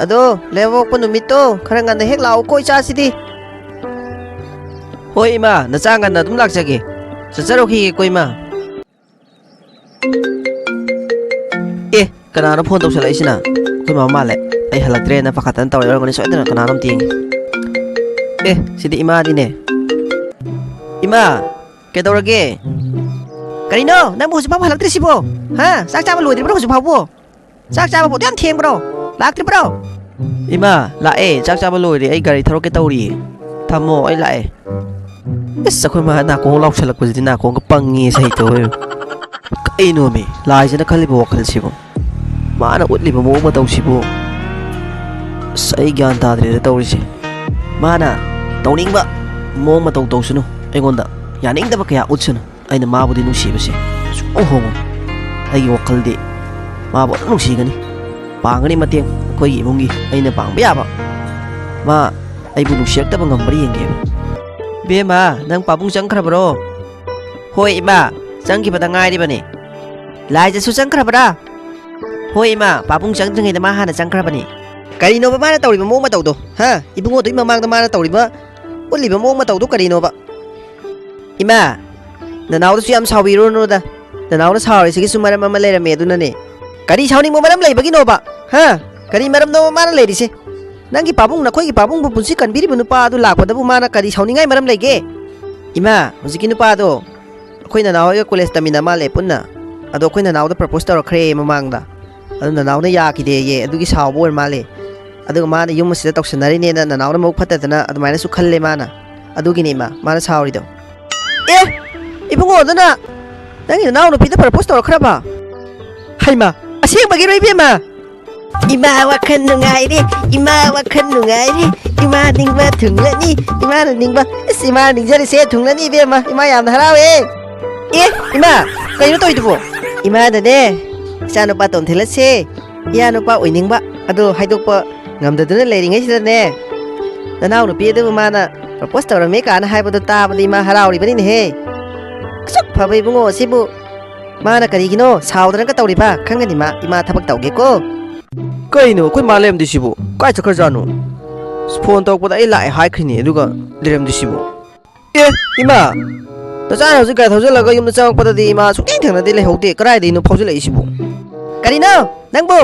ꯑꯗꯣ ꯂꯩꯕꯥꯛꯄꯣꯛꯄ ꯅꯨꯃꯤꯠꯇꯣ ꯈꯔ ꯉꯟꯅ ꯍꯦꯛ ꯂꯥꯛꯎꯀꯣ ꯏꯆꯥꯁꯤꯗꯤ꯫ ꯍꯣꯏ ꯏꯃꯥ, ꯅꯆꯥ ꯉꯟꯅ ꯑꯗꯨꯝ ꯂꯥꯛꯆꯒꯦ꯫ ꯆꯠꯆꯔꯨꯈꯤꯒꯦꯀꯣ ꯏꯃꯥ꯫ ꯑꯦ, ꯀꯅꯥꯅꯣ ꯐꯣꯟ ꯇꯧꯁꯜꯂꯛꯏꯁꯤꯅ? ꯑꯩꯈꯣꯏ ꯃꯥ ꯃꯥꯜꯂꯦ꯫ ꯑꯩ ꯍꯜꯂꯛꯇ꯭ꯔꯦꯅ ꯄꯥꯈꯠꯇꯅ ꯇꯧꯔꯛꯏ ꯑꯣꯏꯔꯝꯒꯅꯤ꯫ ꯁꯣꯏꯗꯅ ꯀꯅꯥꯅꯣꯝꯇ ꯌꯦꯡꯒꯦ꯫ ꯑꯦ, ꯁꯤꯗꯤ ꯏꯃꯥꯅꯤꯅꯦ꯫ ꯏꯃꯥ, ꯀꯩꯗꯧꯔꯒꯦ? ꯀꯔꯤꯅꯣ? ꯅꯪꯕꯨ ꯍꯧꯖꯤꯛ ꯐꯥꯎꯕ ꯍꯜꯂꯛꯇ꯭ꯔꯤꯁꯤꯕꯣ? ꯍꯥ? ꯆꯥꯛ ꯆꯥꯕ ꯂꯣꯏꯗ꯭ꯔꯤꯕ꯭ꯔꯣ ꯍꯧꯖꯤꯛ ꯐꯥꯎꯕ? ꯆꯥꯛ ꯆꯥꯕ ꯐꯥꯎꯗ ꯌꯥꯝ ꯊꯦꯡꯕ꯭ꯔꯣ? ꯂꯥꯛꯇ꯭ꯔꯤꯕ꯭ꯔꯣ? ꯏꯃꯥ, ꯂꯥꯛꯑꯦ꯫ ꯆꯥꯛ ꯆꯥꯕ ꯂꯣꯏꯔꯦ꯫ ꯑꯩ ꯒꯥꯔꯤ ꯊꯧꯔꯛꯀꯦ ꯇꯧꯔꯤꯌꯦ꯫ ꯊꯝꯃꯣ, ꯑꯩ ꯂꯥꯛꯑꯦ꯫ ꯏꯁ, ꯑꯩꯈꯣꯏ ꯃꯥ ꯅꯥꯀꯣꯡ ꯂꯥꯎꯁꯜꯂꯛꯄꯁꯤꯗꯤ ꯅꯥꯀꯣꯡꯒ ꯄꯪꯉꯦ ꯁꯩꯇꯧꯋꯦ꯫ ꯀꯩꯅꯣꯃꯤ, ꯂꯥꯏꯁꯤꯅ ꯈꯜꯂꯤꯕ ꯋꯥꯈꯜꯁꯤꯕꯨ? ꯃꯥꯅ ꯎꯠꯂꯤꯕ ꯃꯑꯣꯡ ꯃꯇꯧꯁꯤꯕꯨ? ꯑꯁ, ꯑꯩ ꯒ꯭ꯌꯥꯟ ꯇꯥꯗ꯭ꯔꯦꯗ ꯇꯧꯔꯤꯁꯦ꯫ ꯃꯥꯅ ꯇꯧꯅꯤꯡꯕ ꯃꯑꯣꯡ ꯃꯇꯧ ꯇꯧꯁꯅꯨ, ꯑꯩꯉꯣꯟꯗ ꯌꯥꯅꯤꯡꯗꯕ ꯀꯌꯥ ꯎꯠꯁꯅꯨ꯫ ꯑꯩꯅ ꯃꯥꯕꯨꯗꯤ ꯅꯨꯡꯁꯤꯕꯁꯦ ꯁꯨꯡꯍꯣꯡ ꯍꯣꯡꯉꯣꯏ꯫ ꯑꯩꯒꯤ ꯋꯥꯈꯜꯗꯤ ꯃꯥꯕꯨ ꯑꯗꯨꯝ ꯅꯨꯡꯁꯤꯒꯅꯤ꯫ ꯄꯥꯡꯒꯅꯤ ꯃꯇꯦꯡ ꯑꯩꯈꯣꯏꯒꯤ ꯏꯃꯨꯡꯒꯤ ꯑꯩꯅ ꯄꯥꯡꯕ ꯌꯥꯕ꯫ ꯃꯥ ꯑꯩꯕꯨ ꯅꯨꯡꯁꯤꯔꯛꯇꯕ ꯉꯝꯕ꯭ꯔꯥ ꯌꯦꯡꯒꯦꯕ꯫ ꯕꯦꯝꯃ, ꯅꯪ ꯄꯥꯕꯨꯡ ꯆꯪꯈ꯭ꯔꯕ꯭ꯔꯣ? ꯍꯣꯏ ꯏꯃꯥ, ꯆꯪꯈꯤꯕꯗ ꯉꯥꯏꯔꯤꯕꯅꯤ꯫ ꯂꯥꯏꯖꯁꯨ ꯆꯪꯈ꯭ꯔꯕ꯭ꯔꯥ? ꯍꯣꯏ ꯏꯃꯥ, ꯄꯥꯕꯨꯡ ꯆꯪꯗ꯭ꯔꯤꯉꯩꯗ ꯃꯥ ꯍꯥꯟꯅ ꯆꯪꯈ꯭ꯔꯕꯅꯤ꯫ ꯀꯔꯤꯅꯣꯕ ꯃꯥꯅ ꯇꯧꯔꯤꯕ ꯃꯑꯣꯡ ꯃꯇꯧꯗꯣ? ꯍꯥ? ꯏꯕꯨꯡꯉꯣꯗꯨꯒꯤ ꯃꯃꯥꯡꯗ ꯃꯥꯅ ꯇꯧꯔꯤꯕ, ꯎꯠꯂꯤꯕ ꯃꯑꯣꯡ ꯃꯇꯧꯗꯣ ꯀꯔꯤꯅꯣꯕ? ꯏꯃꯥ, ꯅꯅꯥꯎꯗꯁꯨ ꯌꯥꯝ ꯁꯥꯎꯕꯤꯔꯨꯅꯨꯗ꯫ ꯅꯅꯥꯎꯅ ꯁꯥꯎꯔꯤꯁꯤꯒꯤꯁꯨ ꯃꯔꯝ ꯑꯃ ꯂꯩꯔꯝꯃꯦ, ꯑꯗꯨꯅꯅꯦ꯫ ꯀꯔꯤ ꯁꯥꯎꯅꯤꯡꯕ ꯃꯔꯝ ꯂꯩꯕꯒꯤꯅꯣꯕ? ꯍꯥ? ꯀꯔꯤ ꯃꯔꯝꯅꯣꯕ ꯃꯥꯅ ꯂꯩꯔꯤꯁꯦ? ꯅꯪꯒꯤ ꯄꯥꯕꯨꯡ, ꯅꯈꯣꯏꯒꯤ ꯄꯥꯕꯨꯡꯕꯨ ꯄꯨꯟꯁꯤ ꯀꯟꯕꯤꯔꯤꯕ ꯅꯨꯄꯥ ꯑꯗꯨ ꯂꯥꯛꯄꯗꯕꯨ ꯃꯥꯅ ꯀꯔꯤ ꯁꯥꯎꯅꯤꯡꯉꯥꯏ ꯃꯔꯝ ꯂꯩꯒꯦ? ꯏꯃꯥ, ꯍꯧꯖꯤꯛꯀꯤ ꯅꯨꯄꯥꯗꯣ ꯑꯩꯈꯣꯏ ꯅꯅꯥꯎ ꯍꯣꯏꯒ ꯀꯣꯂꯦꯖ ꯇꯝꯃꯤꯟꯅ ꯃꯥꯜꯂꯦ ꯄꯨꯟꯅ꯫ ꯑꯗꯣ ꯑꯩꯈꯣꯏ ꯅꯅꯥꯎꯗ ꯄ꯭ꯔꯄꯣꯁ ꯇꯧꯔꯛꯈ꯭ꯔꯦ ꯃꯃꯥꯡꯗ꯫ ꯑꯗꯨ ꯅꯅꯥꯎꯅ ꯌꯥꯈꯤꯗꯦꯌꯦ, ꯑꯗꯨꯒꯤ ꯁꯥꯎꯕ ꯑꯣꯏꯔ ꯃꯥꯜꯂꯦ꯫ ꯑꯗꯨꯒ ꯃꯥꯅ ꯌꯨꯝ ꯑꯁꯤꯗ ꯇꯧꯁꯟꯅꯔꯤꯅꯦꯅ ꯅꯅꯥꯎꯅ ꯃꯕꯨꯛ ꯐꯠꯇꯗꯅ ꯑꯗꯨꯃꯥꯏꯅꯁꯨ ꯈꯜꯂꯦ ꯃꯥꯅ꯫ ꯑꯗꯨꯒꯤꯅꯦ ꯏꯃꯥ, ꯃꯥꯅ ꯁꯥꯎꯔꯤꯗꯣ꯫ ꯑꯦ, ꯏꯕꯨꯡꯉꯣ, ꯑꯗꯨꯅ ꯅꯪꯒꯤ ꯅꯅꯥꯎ ꯅꯨꯄꯤꯗ ꯄ꯭ꯔꯄꯣꯁ ꯇꯧꯔꯛꯈ꯭ꯔꯕ? ꯍꯩꯃꯥ, ꯑꯁꯦꯡꯕꯒꯤꯔꯣ ꯏꯕꯦꯝꯃ? ꯏꯃꯥ ꯋꯥꯈꯜ ꯅꯨꯡꯉꯥꯏꯔꯦ, ꯏꯃꯥ ꯋꯥꯈꯜ ꯅꯨꯡꯉꯥꯏꯔꯦ, ꯏꯃꯥ ꯅꯤꯡꯕ ꯊꯨꯡꯂꯅꯤ, ꯏꯃꯥꯅ ꯅꯤꯡꯕ, ꯑꯁ, ꯏꯃꯥ ꯅꯤꯡꯖꯔꯤꯁꯦ ꯊꯨꯡꯂꯅꯤ ꯏꯕꯦꯝꯃ, ꯏꯃꯥ ꯌꯥꯝꯅ ꯍꯔꯥꯎꯋꯦ꯫ ꯑꯦ, ꯏꯃꯥ, ꯀꯩꯅꯣ ꯇꯧꯔꯤꯗꯨꯕꯣ? ꯏꯃꯥꯗꯅꯦ, ꯏꯆꯥ ꯅꯨꯄꯥ ꯇꯣꯟꯊꯤꯜꯂꯁꯦ, ꯏꯌꯥ ꯅꯨꯄꯥ ꯑꯣꯏꯅꯤꯡꯕ ꯑꯗꯣ ꯍꯥꯏꯗꯣꯛꯄ ꯉꯝꯗꯗꯨꯅ ꯂꯩꯔꯤꯉꯩꯁꯤꯗꯅꯦ, ꯅꯅꯥꯎ ꯅꯨꯄꯤ ꯑꯗꯨꯕꯨ ꯃꯥꯅ ꯄ꯭ꯔꯄꯣꯁ ꯇꯧꯔꯝꯃꯦ ꯀꯥꯏꯅ ꯍꯥꯏꯕꯗꯣ ꯇꯥꯕꯗ ꯏꯃꯥ ꯍꯔꯥꯎꯔꯤꯕꯅꯤꯅꯦꯍꯦ꯫ ꯑꯁꯨꯛ ꯐꯕ ꯏꯕꯨꯡꯉꯣ ꯑꯁꯤꯕꯨ ꯃꯥꯅ ꯀꯔꯤꯒꯤꯅꯣ ꯁꯥꯎꯗꯅꯒ ꯇꯧꯔꯤꯕ? ꯈꯪꯒꯅꯤ ꯃꯥ, ꯏꯃꯥ ꯊꯕꯛ ꯇꯧꯒꯦꯀꯣ꯫ ꯀꯩꯅꯣ, ꯑꯩꯈꯣꯏ ꯃꯥ ꯂꯩꯔꯝꯗ꯭ꯔꯤꯁꯤꯕꯨ? ꯀꯥꯏ ꯆꯠꯈ꯭ꯔꯖꯥꯠꯅꯣ? ꯐꯣꯟ ꯇꯧꯔꯛꯄꯗ ꯑꯩ ꯂꯥꯛꯑꯦ ꯍꯥꯏꯈ꯭ꯔꯤꯅꯦ, ꯑꯗꯨꯒ ꯂꯩꯔꯝꯗ꯭ꯔꯤꯁꯤꯕꯨ? ꯑꯦ, ꯏꯃꯥ! ꯅꯆꯥꯅ ꯍꯧꯖꯤꯛ ꯒꯥꯔꯤ ꯊꯧꯖꯤꯜꯂꯒ ꯌꯨꯝꯗ ꯆꯪꯉꯛꯄꯗꯗꯤ ꯏꯃꯥ ꯁꯨꯡꯊꯦꯡ ꯊꯦꯡꯅꯗꯦ, ꯂꯩꯍꯧꯗꯦ꯫ ꯀꯗꯥꯏꯗꯩꯅꯣ ꯐꯥꯎꯖꯤꯜꯂꯛꯏꯁꯤꯕꯨ? ꯀꯔꯤꯅꯣ? ꯅꯪꯕꯨ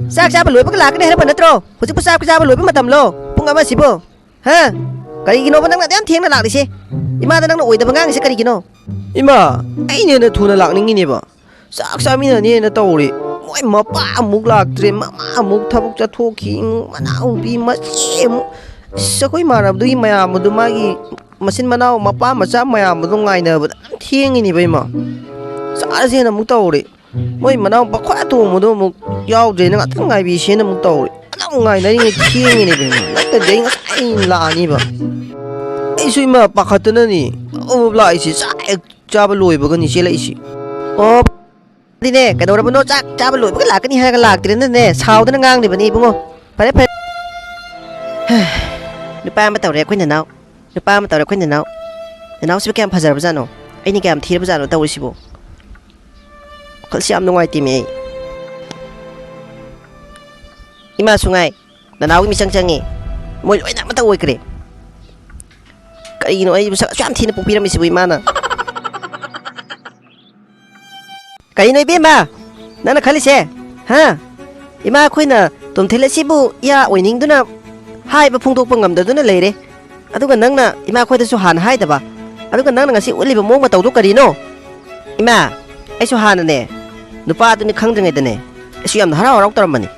ꯆꯥꯛ ꯆꯥꯕ ꯂꯣꯏꯕꯒ ꯂꯥꯛꯀꯅꯤ ꯍꯥꯏꯔꯝꯕ ꯅꯠꯇ꯭ꯔꯣ? ꯍꯧꯖꯤꯛꯄꯨ ꯆꯥꯛ ꯆꯥꯕ ꯂꯣꯏꯕ ꯃꯇꯝꯂꯣ? ꯄꯨꯡ ꯑꯃꯁꯤꯕꯨ? ꯍꯥ? ꯀꯔꯤꯒꯤꯅꯣꯕ ꯅꯪꯅ ꯑꯗꯨꯌꯥꯝ ꯊꯦꯡꯅ ꯂꯥꯛꯂꯤꯁꯦ? ꯏꯃꯥꯗ ꯅꯪꯅ ꯑꯣꯏꯗꯕ ꯉꯥꯡꯉꯤꯁꯦ ꯀꯔꯤꯒꯤꯅꯣ? ꯏꯃꯥ, ꯑꯩꯅ ꯍꯦꯟꯅ ꯊꯨꯅ ꯂꯥꯛꯅꯤꯡꯉꯤꯅꯦꯕ꯫ ꯆꯥꯛ ꯆꯥꯃꯤꯟꯅꯅꯦꯅ ꯇꯧꯔꯦ꯫ ꯃꯣꯏ ꯃꯄꯥ ꯑꯃꯨꯛ ꯂꯥꯛꯇ꯭ꯔꯦ, ꯃꯃꯥ ꯑꯃꯨꯛ ꯊꯕꯛ ꯆꯠꯊꯣꯛꯈꯤ, ꯃꯅꯥꯎꯄꯤ ꯃꯆꯦ ꯑꯃꯨꯛ꯫ ꯑꯁ, ꯑꯩꯈꯣꯏ ꯏꯃꯥꯟꯅꯕꯗꯨꯒꯤ ꯃꯌꯥꯝꯕꯗꯨ, ꯃꯥꯒꯤ ꯃꯆꯤꯟ ꯃꯅꯥꯎ ꯃꯄꯥ ꯃꯆꯥ ꯃꯌꯥꯝꯕꯗꯣ ꯉꯥꯏꯅꯕꯗ ꯌꯥꯝ ꯊꯦꯡꯉꯤꯅꯦꯕ ꯏꯃꯥ꯫ ꯆꯥꯔꯁꯦꯅ ꯑꯃꯨꯛ ꯇꯧꯔꯦ꯫ ꯃꯣꯏ ꯃꯅꯥꯎꯄꯥ ꯈ꯭ꯋꯥꯏ ꯑꯇꯣꯝꯕꯗꯣ ꯑꯃꯨꯛ ꯌꯥꯎꯗ꯭ꯔꯦꯅ ꯉꯥꯛꯇꯪ ꯉꯥꯏꯕꯤꯁꯦꯅ ꯑꯃꯨꯛ ꯇꯧꯔꯦ꯫ ꯑꯗꯨꯝ ꯉꯥꯏꯅꯔꯤꯉꯩ ꯊꯦꯡꯉꯤꯅꯦꯕ ꯏꯃꯥ꯫ ꯅꯠꯇ꯭ꯔꯗꯤ ꯑꯩ ꯉꯁꯥꯏ ꯂꯥꯛꯑꯅꯤꯕ꯫ ꯑꯩꯁꯨ ꯏꯃꯥ ꯄꯥꯈꯠꯇꯅꯅꯤ ꯑꯃꯨꯛ ꯂꯥꯛꯏꯁꯦ꯫ ꯆꯥꯛ ꯍꯦꯛ ꯆꯥꯕ ꯂꯣꯏꯕꯒꯅꯤ ꯆꯦꯜꯂꯛꯏꯁꯦ꯫ ꯑꯣ, ꯑꯗꯨꯅꯦ, ꯀꯩꯗꯧꯔꯕꯅꯣ? ꯆꯥꯛ ꯆꯥꯕ ꯂꯣꯏꯕꯒ ꯂꯥꯛꯀꯅꯤ ꯍꯥꯏꯔꯒ ꯂꯥꯛꯇ꯭ꯔꯦꯅꯅꯦ ꯁꯥꯎꯗꯅ ꯉꯥꯡꯂꯤꯕꯅꯤ ꯏꯕꯨꯡꯉꯣ꯫ ꯐꯔꯦ, ꯐꯔꯦ꯫ ꯅꯨꯄꯥ ꯑꯃ ꯇꯧꯔꯦ ꯑꯩꯈꯣꯏ ꯅꯅꯥꯎ꯫ ꯅꯨꯄꯥ ꯑꯃ ꯇꯧꯔꯦ ꯑꯩꯈꯣꯏ ꯅꯅꯥꯎ꯫ ꯅꯅꯥꯎꯁꯤꯕꯨ ꯀꯌꯥꯝ ꯐꯖꯔꯕꯖꯥꯠꯅꯣ? ꯑꯩꯅ ꯀꯌꯥꯝ ꯊꯤꯔꯕꯖꯥꯠꯅꯣ ꯇꯧꯔꯤꯁꯤꯕꯨ? ꯋꯥꯈꯜꯁꯤ ꯌꯥꯝ ꯅꯨꯡꯉꯥꯏꯇꯦꯃꯤ ꯑꯩ꯫ ꯏꯃꯥꯁꯨ ꯉꯥꯏ, ꯅꯅꯥꯎꯒꯤ ꯃꯤꯆꯪ ꯆꯪꯉꯤ꯫ ꯃꯣꯏ ꯂꯣꯏꯅ ꯑꯃꯠꯇ ꯑꯣꯏꯈ꯭ꯔꯦ꯫ ꯀꯔꯤꯒꯤꯅꯣ ꯑꯩꯕꯨ ꯁꯛ ꯑꯁꯨꯛ ꯌꯥꯝ ꯊꯤꯅ ꯄꯣꯛꯄꯤꯔꯝꯃꯤꯁꯤꯕꯨ ꯏꯃꯥꯅ? ꯀꯔꯤꯅꯣ ꯏꯕꯦꯝꯃ ꯅꯪꯅ ꯈꯜꯂꯤꯁꯦ? ꯍꯥ? ꯏꯃꯥ ꯑꯩꯈꯣꯏꯅ ꯇꯣꯝꯊꯤꯜ ꯑꯁꯤꯕꯨ ꯏꯌꯥ ꯑꯣꯏꯅꯤꯡꯗꯨꯅ ꯍꯥꯏꯕ ꯐꯣꯡꯗꯣꯛꯄ ꯉꯝꯗꯗꯨꯅ ꯂꯩꯔꯦ꯫ ꯑꯗꯨꯒ ꯅꯪꯅ ꯏꯃꯥ ꯑꯩꯈꯣꯏꯗꯁꯨ ꯍꯥꯟꯅ ꯍꯥꯏꯗꯕ꯫ ꯑꯗꯨꯒ ꯅꯪꯅ ꯉꯁꯤ ꯎꯠꯂꯤꯕ ꯃꯑꯣꯡ ꯃꯇꯧꯗꯨ ꯀꯔꯤꯅꯣ? ꯏꯃꯥ, ꯑꯩꯁꯨ ꯍꯥꯟꯅꯅꯦ, ꯅꯨꯄꯥꯗꯨꯅꯤ ꯈꯪꯗ꯭ꯔꯤꯉꯩꯗꯅꯦ, ꯑꯩꯁꯨ ꯌꯥꯝꯅ ꯍꯔꯥꯎ ꯍꯔꯥꯎ ꯇꯧꯔꯝꯕꯅꯤ꯫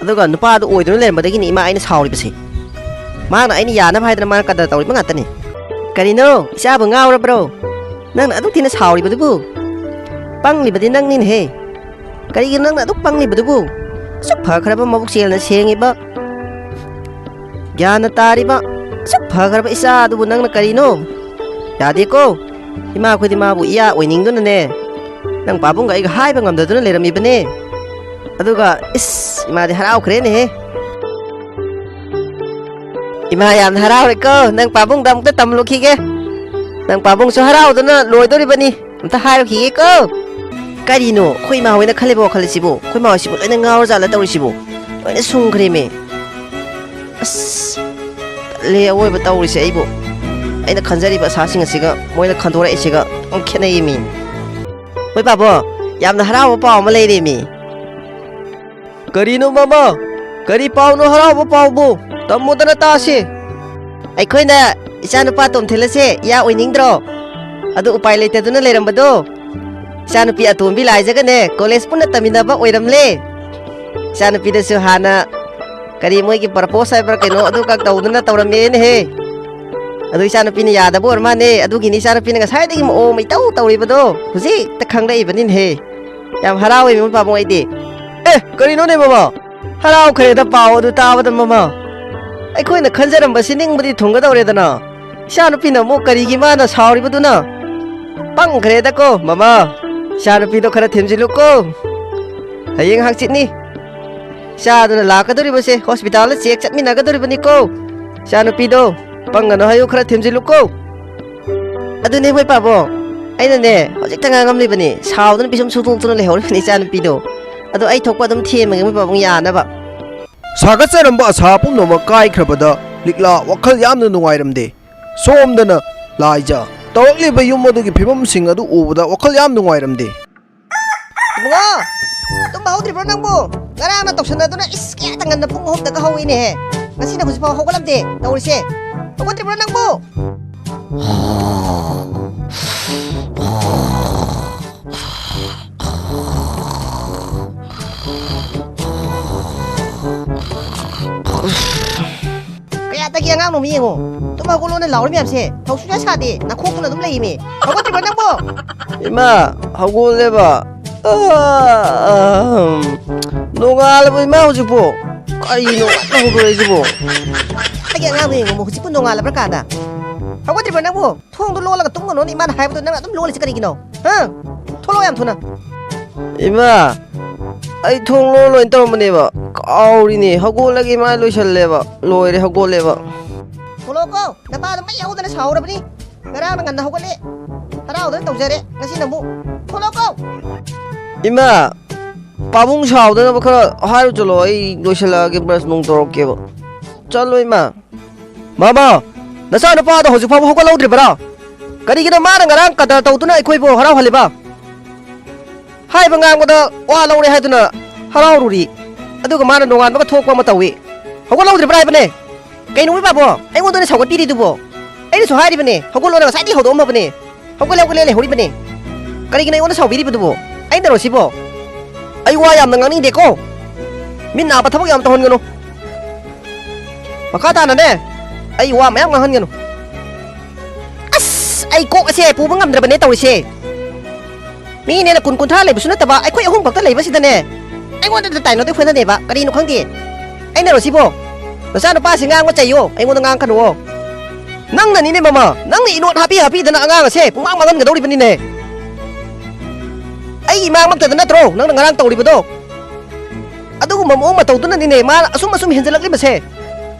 ꯑꯗꯨꯒ ꯅꯨꯄꯥꯗꯨ ꯑꯣꯏꯗꯨꯅ ꯂꯩꯔꯝꯕꯗꯒꯤꯅꯤ ꯏꯃꯥ ꯑꯩꯅ ꯁꯥꯎꯔꯤꯕꯁꯦ꯫ ꯃꯥꯅ ꯑꯩꯅ ꯌꯥꯅꯕ ꯍꯥꯏꯗꯅ ꯃꯥꯅ ꯀꯗꯔ ꯇꯧꯔꯤꯕ ꯉꯥꯛꯇꯅꯤ꯫ ꯀꯔꯤꯅꯣ, ꯏꯆꯥꯕꯨ ꯉꯥꯎꯔꯕ꯭ꯔꯣ? ꯅꯪꯅ ꯑꯗꯨꯛ ꯊꯤꯅ ꯁꯥꯎꯔꯤꯕꯗꯨꯕꯨ? ꯄꯪꯂꯤꯕꯗꯤ ꯅꯪꯅꯤꯅꯦꯍꯦ꯫ ꯀꯔꯤꯒꯤꯅꯣ ꯅꯪꯅ ꯑꯗꯨꯛ ꯄꯪꯂꯤꯕꯗꯨꯕꯨ? ꯑꯁꯨꯛ ꯐꯈ꯭ꯔꯕ ꯃꯕꯨꯛ ꯆꯦꯜꯅ ꯁꯦꯡꯉꯤꯕ, ꯒ꯭ꯌꯥꯟꯅ ꯇꯥꯔꯤꯕ, ꯑꯁꯨꯛ ꯐꯈ꯭ꯔꯕ ꯏꯆꯥ ꯑꯗꯨꯕꯨ ꯅꯪꯅ ꯀꯔꯤꯅꯣ? ꯌꯥꯗꯦꯀꯣ꯫ ꯏꯃꯥ ꯑꯩꯈꯣꯏꯗꯤ ꯃꯥꯕꯨ ꯏꯌꯥ ꯑꯣꯏꯅꯤꯡꯗꯨꯅꯅꯦ, ꯅꯪ ꯄꯥꯕꯨꯡꯒ ꯑꯩꯒ ꯍꯥꯏꯕ ꯉꯝꯗꯗꯨꯅ ꯂꯩꯔꯝꯃꯤꯕꯅꯦ꯫ ꯑꯗꯨꯒ ꯏꯁ, ꯏꯃꯥꯗꯤ ꯍꯔꯥꯎꯈ꯭ꯔꯦꯅꯦꯍꯦ꯫ ꯏꯃꯥ ꯌꯥꯝꯅ ꯍꯔꯥꯎꯔꯦꯀꯣ꯫ ꯅꯪ ꯄꯥꯕꯨꯡꯗ ꯑꯃꯨꯛꯇ ꯇꯝꯂꯨꯈꯤꯒꯦ꯫ ꯅꯪ ꯄꯥꯕꯨꯡꯁꯨ ꯍꯔꯥꯎꯗꯨꯅ ꯂꯣꯏꯗꯣꯔꯤꯕꯅꯤ꯫ ꯑꯝꯇ ꯍꯥꯏꯔꯨꯈꯤꯒꯦꯀꯣ꯫ ꯀꯔꯤꯅꯣ ꯑꯩꯈꯣꯏ ꯏꯃꯥ ꯍꯣꯏꯅ ꯈꯜꯂꯤꯕ ꯋꯥꯈꯜꯁꯤꯕꯨ? ꯑꯩꯈꯣꯏ ꯏꯃꯥ ꯍꯣꯏꯁꯤꯕꯨ ꯂꯣꯏꯅ ꯉꯥꯎꯔꯖꯥꯠꯂ ꯇꯧꯔꯤꯁꯤꯕꯨ? ꯂꯣꯏꯅ ꯁꯨꯝꯈ꯭ꯔꯦꯃꯤ꯫ ꯑꯁ, ꯇꯜꯂꯦ ꯑꯋꯣꯏꯕ ꯇꯧꯔꯤꯁꯦ ꯑꯩꯕꯨ꯫ ꯑꯩꯅ ꯈꯟꯖꯔꯤꯕ ꯑꯁꯥꯁꯤꯡ ꯑꯁꯤꯒ ꯃꯣꯏꯅ ꯈꯟꯗꯣꯔꯛꯏꯁꯤꯒ ꯌꯥꯝ ꯈꯦꯠꯅꯩꯃꯤ꯫ ꯍꯣꯏ ꯄꯥꯕꯣ, ꯌꯥꯝꯅ ꯍꯔꯥꯎꯕ ꯄꯥꯎ ꯑꯃ ꯂꯩꯔꯦꯃꯤ꯫ ꯀꯔꯤꯅꯣ ꯃꯃꯥ? ꯀꯔꯤ ꯄꯥꯎꯅꯣ ꯍꯔꯥꯎꯕ ꯄꯥꯎꯕꯨ? ꯇꯝꯃꯨꯗꯅ ꯇꯥꯁꯤ꯫ ꯑꯩꯈꯣꯏꯅ ꯏꯆꯥꯅꯨꯄꯥ ꯇꯣꯝꯊꯤꯜ ꯑꯁꯦ ꯏꯌꯥ ꯑꯣꯏꯅꯤꯡꯗ꯭ꯔꯣ? ꯑꯗꯨ ꯎꯄꯥꯏ ꯂꯩꯇꯗꯨꯅ ꯂꯩꯔꯝꯕꯗꯣ, ꯏꯆꯥꯅꯨꯄꯤ ꯑꯇꯣꯝꯕꯤ ꯂꯥꯏꯖꯒꯅꯦ ꯀꯣꯂꯦꯖ ꯄꯨꯟꯅ ꯇꯝꯃꯤꯟꯅꯕ ꯑꯣꯏꯔꯝꯂꯦ꯫ ꯏꯆꯥꯅꯨꯄꯤꯗꯁꯨ ꯍꯥꯟꯅ ꯀꯔꯤ ꯃꯣꯏꯒꯤ ꯄ꯭ꯔꯄꯣꯁ ꯍꯥꯏꯕ꯭ꯔꯥ ꯀꯩꯅꯣ ꯑꯗꯨꯒ ꯇꯧꯗꯨꯅ ꯇꯧꯔꯝꯃꯦꯅꯦꯍꯦ꯫ ꯑꯗꯨ ꯏꯆꯥꯅꯨꯄꯤꯅ ꯌꯥꯗꯕ ꯑꯣꯏꯔ ꯃꯥꯅꯦ꯫ ꯑꯗꯨꯒꯤꯅꯤ ꯏꯆꯥꯅꯨꯄꯤꯅ ꯉꯁꯥꯏꯗꯒꯤ ꯃꯑꯣꯡ ꯃꯩꯇꯧ ꯇꯧꯔꯤꯕꯗꯣ꯫ ꯍꯧꯖꯤꯛꯇ ꯈꯪꯂꯛꯏꯕꯅꯤꯅꯦꯍꯦ꯫ ꯌꯥꯝ ꯍꯔꯥꯎꯋꯦ ꯃꯣꯏ ꯄꯥꯕꯨꯡ ꯑꯩꯗꯤ꯫ ꯑꯦ, ꯀꯔꯤꯅꯣꯅꯦ ꯃꯃꯥ? ꯍꯔꯥꯎꯈ꯭ꯔꯦꯗ ꯄꯥꯎ ꯑꯗꯨ ꯇꯥꯕꯗ ꯃꯃꯥ꯫ ꯑꯩꯈꯣꯏꯅ ꯈꯟꯖꯔꯝꯕꯁꯤ ꯅꯤꯡꯕꯗꯤ ꯊꯨꯡꯒꯗꯧꯔꯦꯗꯅ꯫ ꯏꯆꯥꯅꯨꯄꯤꯅ ꯑꯃꯨꯛ ꯀꯔꯤꯒꯤ ꯃꯥꯅ ꯁꯥꯎꯔꯤꯕꯗꯨꯅ? ꯄꯪꯈ꯭ꯔꯦꯗꯀꯣ ꯃꯃꯥ꯫ ꯏꯆꯥꯅꯨꯄꯤꯗꯣ ꯈꯔ ꯊꯦꯝꯖꯤꯜꯂꯨꯀꯣ꯫ ꯍꯌꯦꯡ ꯍꯪꯆꯤꯠꯅꯤ ꯏꯆꯥꯗꯨꯅ ꯂꯥꯛꯀꯗꯧꯔꯤꯕꯁꯦ꯫ ꯍꯣꯁꯄꯤꯇꯥꯜꯗ ꯆꯦꯛ ꯆꯠꯃꯤꯟꯅꯒꯗꯧꯔꯤꯕꯅꯤꯀꯣ꯫ ꯏꯆꯥꯅꯨꯄꯤꯗꯣ ꯄꯪꯒꯅꯨ ꯍꯥꯏꯌꯨ, ꯈꯔ ꯊꯦꯝꯖꯤꯜꯂꯨꯀꯣ꯫ ꯑꯗꯨꯅꯦ ꯃꯣꯏ ꯄꯥꯕꯣ, ꯑꯩꯅꯅꯦ ꯍꯧꯖꯤꯛꯇ ꯉꯥꯡꯉꯝꯂꯤꯕꯅꯤ, ꯁꯥꯎꯗꯅ ꯄꯤꯁꯨꯝ ꯁꯨꯡꯇꯣꯛꯇꯨꯅ ꯂꯩꯍꯧꯔꯤꯕꯅꯤ ꯏꯆꯥꯅꯨꯄꯤꯗꯣ꯫ ꯑꯗꯣ ꯑꯩ ꯊꯣꯛꯄ ꯑꯗꯨꯝ ꯊꯦꯝꯃꯒꯦ ꯃꯣꯏ ꯄꯥꯕꯨꯡ ꯌꯥꯅꯕ꯫ ꯁꯥꯒꯠꯆꯔꯝꯕ ꯑꯁꯥ ꯄꯨꯝꯅꯃꯛ ꯀꯥꯏꯈ꯭ꯔꯕꯗ ꯂꯤꯛꯂꯥ ꯋꯥꯈꯜ ꯌꯥꯝꯅ ꯅꯨꯡꯉꯥꯏꯔꯝꯗꯦ꯫ ꯁꯣꯝꯗꯅ ꯂꯥꯏꯖ ꯇꯧꯔꯛꯂꯤꯕ ꯌꯨꯝ ꯑꯗꯨꯒꯤ ꯐꯤꯕꯝꯁꯤꯡ ꯑꯗꯨ ꯎꯕꯗ ꯋꯥꯈꯜ ꯌꯥꯝ ꯅꯨꯡꯉꯥꯏꯔꯝꯗꯦ꯫ ꯏꯕꯨꯡꯉꯣ, ꯇꯨꯝꯕ ꯍꯧꯗ꯭ꯔꯤꯕ꯭ꯔꯣ ꯅꯪꯕꯨ? ꯉꯔꯥꯡꯅ ꯇꯧꯁꯟꯅꯗꯨꯅ ꯏꯁ ꯀꯌꯥꯗ ꯉꯟꯅ ꯄꯨꯡ ꯑꯍꯨꯝꯗꯒ ꯍꯧꯏꯅꯦꯍꯦ꯫ ꯉꯁꯤꯅ ꯍꯧꯖꯤꯛꯐꯥꯎ ꯍꯧꯒꯠꯂꯝꯗꯦ ꯇꯧꯔꯤꯁꯦ꯫ ꯍꯧꯒꯠꯇ꯭ꯔꯤꯕ꯭ꯔꯣ ꯅꯪꯕꯨ? ꯀꯌꯥꯗꯒꯤ ꯑꯉꯥꯡꯅꯣ ꯃꯤ ꯌꯦꯡꯉꯣ꯫ ꯇꯨꯝ ꯍꯧꯒꯠꯂꯣꯅ ꯂꯥꯎꯔꯤ ꯃꯌꯥꯝꯁꯦ ꯊꯧ ꯁꯨꯡꯁꯥ ꯁꯥꯗꯦ꯫ ꯅꯈꯣꯛꯇꯨꯅ ꯑꯗꯨꯝ ꯂꯩꯃꯤ꯫ ꯍꯧꯒꯠꯇ꯭ꯔꯤꯕ꯭ꯔꯣ ꯅꯪꯕꯣ? ꯏꯃꯥ, ꯍꯧꯒꯠꯂꯦꯕ꯫ ꯑꯥ, ꯅꯣꯡꯉꯥꯜꯂꯕꯣ ꯏꯃꯥ ꯍꯧꯖꯤꯛꯄꯣ? ꯀꯔꯤꯅꯣ ꯉꯟꯅ ꯍꯧꯗꯣꯔꯛꯏꯁꯤꯕꯣ? ꯑꯩꯒꯤ ꯑꯉꯥꯡꯗꯣ ꯌꯦꯡꯉꯣ, ꯍꯧꯖꯤꯛꯄꯨ ꯅꯣꯡꯉꯥꯜꯂꯕ꯭ꯔꯥ ꯀꯥꯟꯗ? ꯍꯧꯒꯠꯇ꯭ꯔꯤꯕ꯭ꯔꯣ ꯅꯪꯕꯨ? ꯊꯣꯡꯗꯣ ꯂꯣꯜꯂꯒ ꯇꯨꯝꯒꯅꯣꯅ ꯏꯃꯥꯅ ꯍꯥꯏꯕꯗꯣ ꯅꯪ ꯑꯗꯨꯝ ꯂꯣꯜꯂꯤꯁꯤ ꯀꯔꯤꯒꯤꯅꯣ? ꯍꯥ? ꯊꯣꯛꯂꯛꯑꯣ ꯌꯥꯝ ꯊꯨꯅ꯫ ꯏꯃꯥ, ꯑꯩ ꯊꯣꯡ ꯂꯣꯜꯂꯣꯏꯅ ꯇꯧꯔꯝꯕꯅꯦꯕ, ꯀꯥꯎꯔꯤꯅꯦ꯫ ꯍꯧꯒꯠꯂꯒꯦ ꯏꯃꯥ, ꯂꯣꯏꯁꯜꯂꯦꯕ, ꯂꯣꯏꯔꯦ, ꯍꯧꯒꯠꯂꯦꯕ꯫ ꯊꯣꯛꯂꯛꯑꯣꯀꯣ, ꯅꯄꯥꯗꯣ ꯃꯩ ꯍꯧꯗꯅ ꯁꯥꯎꯔꯕꯅꯤ꯫ ꯉꯔꯥꯡꯅ ꯉꯟꯅ ꯍꯧꯒꯠꯂꯦ꯫ ꯍꯔꯥꯎꯗꯅ ꯇꯧꯖꯔꯦ ꯉꯁꯤꯅ ꯑꯃꯨꯛ꯫ ꯊꯣꯛꯂꯛꯑꯣ꯫ ꯏꯃꯥ, ꯄꯥꯕꯨꯡ ꯁꯥꯎꯗꯅꯕ ꯈꯔ ꯍꯥꯏꯔꯨ ꯆꯠꯂꯣ, ꯑꯩ ꯂꯣꯏꯁꯤꯜꯂꯛꯑꯒꯦ, ꯕ꯭ꯔꯁ ꯅꯨꯡ ꯇꯧꯔꯛꯀꯦꯕ꯫ ꯆꯠꯂꯣ ꯏꯃꯥ꯫ ꯃꯃꯥ, ꯅꯆꯥꯅꯨꯄꯥꯗꯣ ꯍꯧꯖꯤꯛ ꯐꯥꯎꯕ ꯍꯧꯒꯠꯍꯧꯗ꯭ꯔꯤꯕꯔꯥ? ꯀꯔꯤꯒꯤꯅꯣ ꯃꯥꯅ ꯉꯔꯥꯡ ꯀꯗꯔ ꯇꯧꯗꯨꯅ ꯑꯩꯈꯣꯏꯕꯨ ꯍꯔꯥꯎꯍꯜꯂꯤꯕ? ꯍꯥꯏꯕ ꯉꯥꯡꯕꯗ ꯋꯥ ꯂꯧꯔꯦ ꯍꯥꯏꯗꯨꯅ ꯍꯔꯥꯎꯔꯨꯔꯤ, ꯑꯗꯨꯒ ꯃꯥꯅ ꯅꯣꯡꯉꯥꯟꯕꯒ ꯊꯣꯛꯄ ꯑꯃ ꯇꯧꯏ꯫ ꯍꯧꯒꯠꯍꯧꯗ꯭ꯔꯤꯕ꯭ꯔꯥ ꯍꯥꯏꯕꯅꯦ? ꯀꯩꯅꯣ ꯏꯕꯥꯕꯣ, ꯑꯩꯉꯣꯟꯗꯅꯦ ꯁꯥꯎꯒꯠꯄꯤꯔꯤꯗꯨꯕꯣ? ꯑꯩꯅꯁꯨ ꯍꯥꯏꯔꯤꯕꯅꯦ, ꯍꯧꯒꯠꯂꯣꯅ ꯉꯁꯥꯏꯗꯒꯤ ꯍꯧꯗꯣꯛꯑꯝꯃꯕꯅꯦ꯫ ꯍꯧꯒꯠꯂꯦ, ꯍꯧꯒꯠꯂꯦ ꯂꯩꯍꯧꯔꯤꯕꯅꯦ꯫ ꯀꯔꯤꯒꯤꯅꯣ ꯑꯩꯉꯣꯟꯗ ꯁꯥꯎꯕꯤꯔꯤꯕꯗꯨꯕꯣ? ꯑꯩꯅꯔꯣ ꯁꯤꯕꯣ? ꯑꯩ ꯋꯥ ꯌꯥꯝꯅ ꯉꯥꯡꯅꯤꯡꯗꯦꯀꯣ꯫ ꯃꯤꯠ ꯅꯥꯕ ꯊꯕꯛ ꯌꯥꯝ ꯇꯧꯍꯟꯒꯅꯨ꯫ ꯃꯈꯥ ꯇꯥꯅꯅꯦ, ꯑꯩ ꯋꯥ ꯃꯌꯥꯝ ꯉꯥꯡꯍꯟꯒꯅꯨ꯫ ꯑꯁ, ꯑꯩ ꯀꯣꯛ ꯑꯁꯦ ꯄꯨꯕ ꯉꯝꯗ꯭ꯔꯕꯅꯦ ꯇꯧꯔꯤꯁꯦ꯫ ꯃꯤꯅꯦꯅ ꯀꯨꯟ ꯀꯨꯟꯊ꯭ꯔꯥ ꯂꯩꯕꯁꯨ ꯅꯠꯇꯕ, ꯑꯩꯈꯣꯏ ꯑꯍꯨꯝ ꯈꯛꯇ ꯂꯩꯕꯁꯤꯗꯅꯦ, ꯑꯩꯉꯣꯟꯗ ꯇꯥꯏꯅꯗꯣꯏ ꯈꯣꯏꯅꯅꯦꯕ꯫ ꯀꯔꯤꯅꯣ ꯈꯪꯗꯦ꯫ ꯑꯩꯅꯔꯣ ꯁꯤꯕꯣ? ꯅꯆꯥꯅꯨꯄꯥꯁꯤ ꯉꯥꯡꯉꯣ ꯆꯩꯌꯣ, ꯑꯩꯉꯣꯟꯗ ꯉꯥꯡꯉꯛꯀꯅꯨꯋꯣ꯫ ꯅꯪꯅꯅꯤꯅꯦ ꯃꯃꯥ, ꯅꯪꯅ ꯏꯅꯣꯠ ꯍꯥꯞꯄꯤ ꯍꯥꯞꯄꯤꯗꯅ ꯑꯉꯥꯡ ꯑꯁꯦ ꯄꯨꯡꯃꯥꯡ ꯃꯥꯡꯍꯟꯒꯗꯧꯔꯤꯕꯅꯤꯅꯦ꯫ ꯑꯩꯒꯤ ꯏꯃꯥꯃꯛꯇꯗ ꯅꯠꯇ꯭ꯔꯣ ꯅꯪꯅ ꯉꯔꯥꯡ ꯇꯧꯔꯤꯕꯗꯣ? ꯑꯗꯨꯒꯨꯝꯕ ꯃꯑꯣꯡ ꯃꯇꯧꯗꯨꯅꯅꯤꯅꯦ ꯃꯥꯅ ꯑꯁꯨꯝ ꯑꯁꯨꯝ ꯍꯦꯟꯖꯜꯂꯛꯂꯤꯕꯁꯦ꯫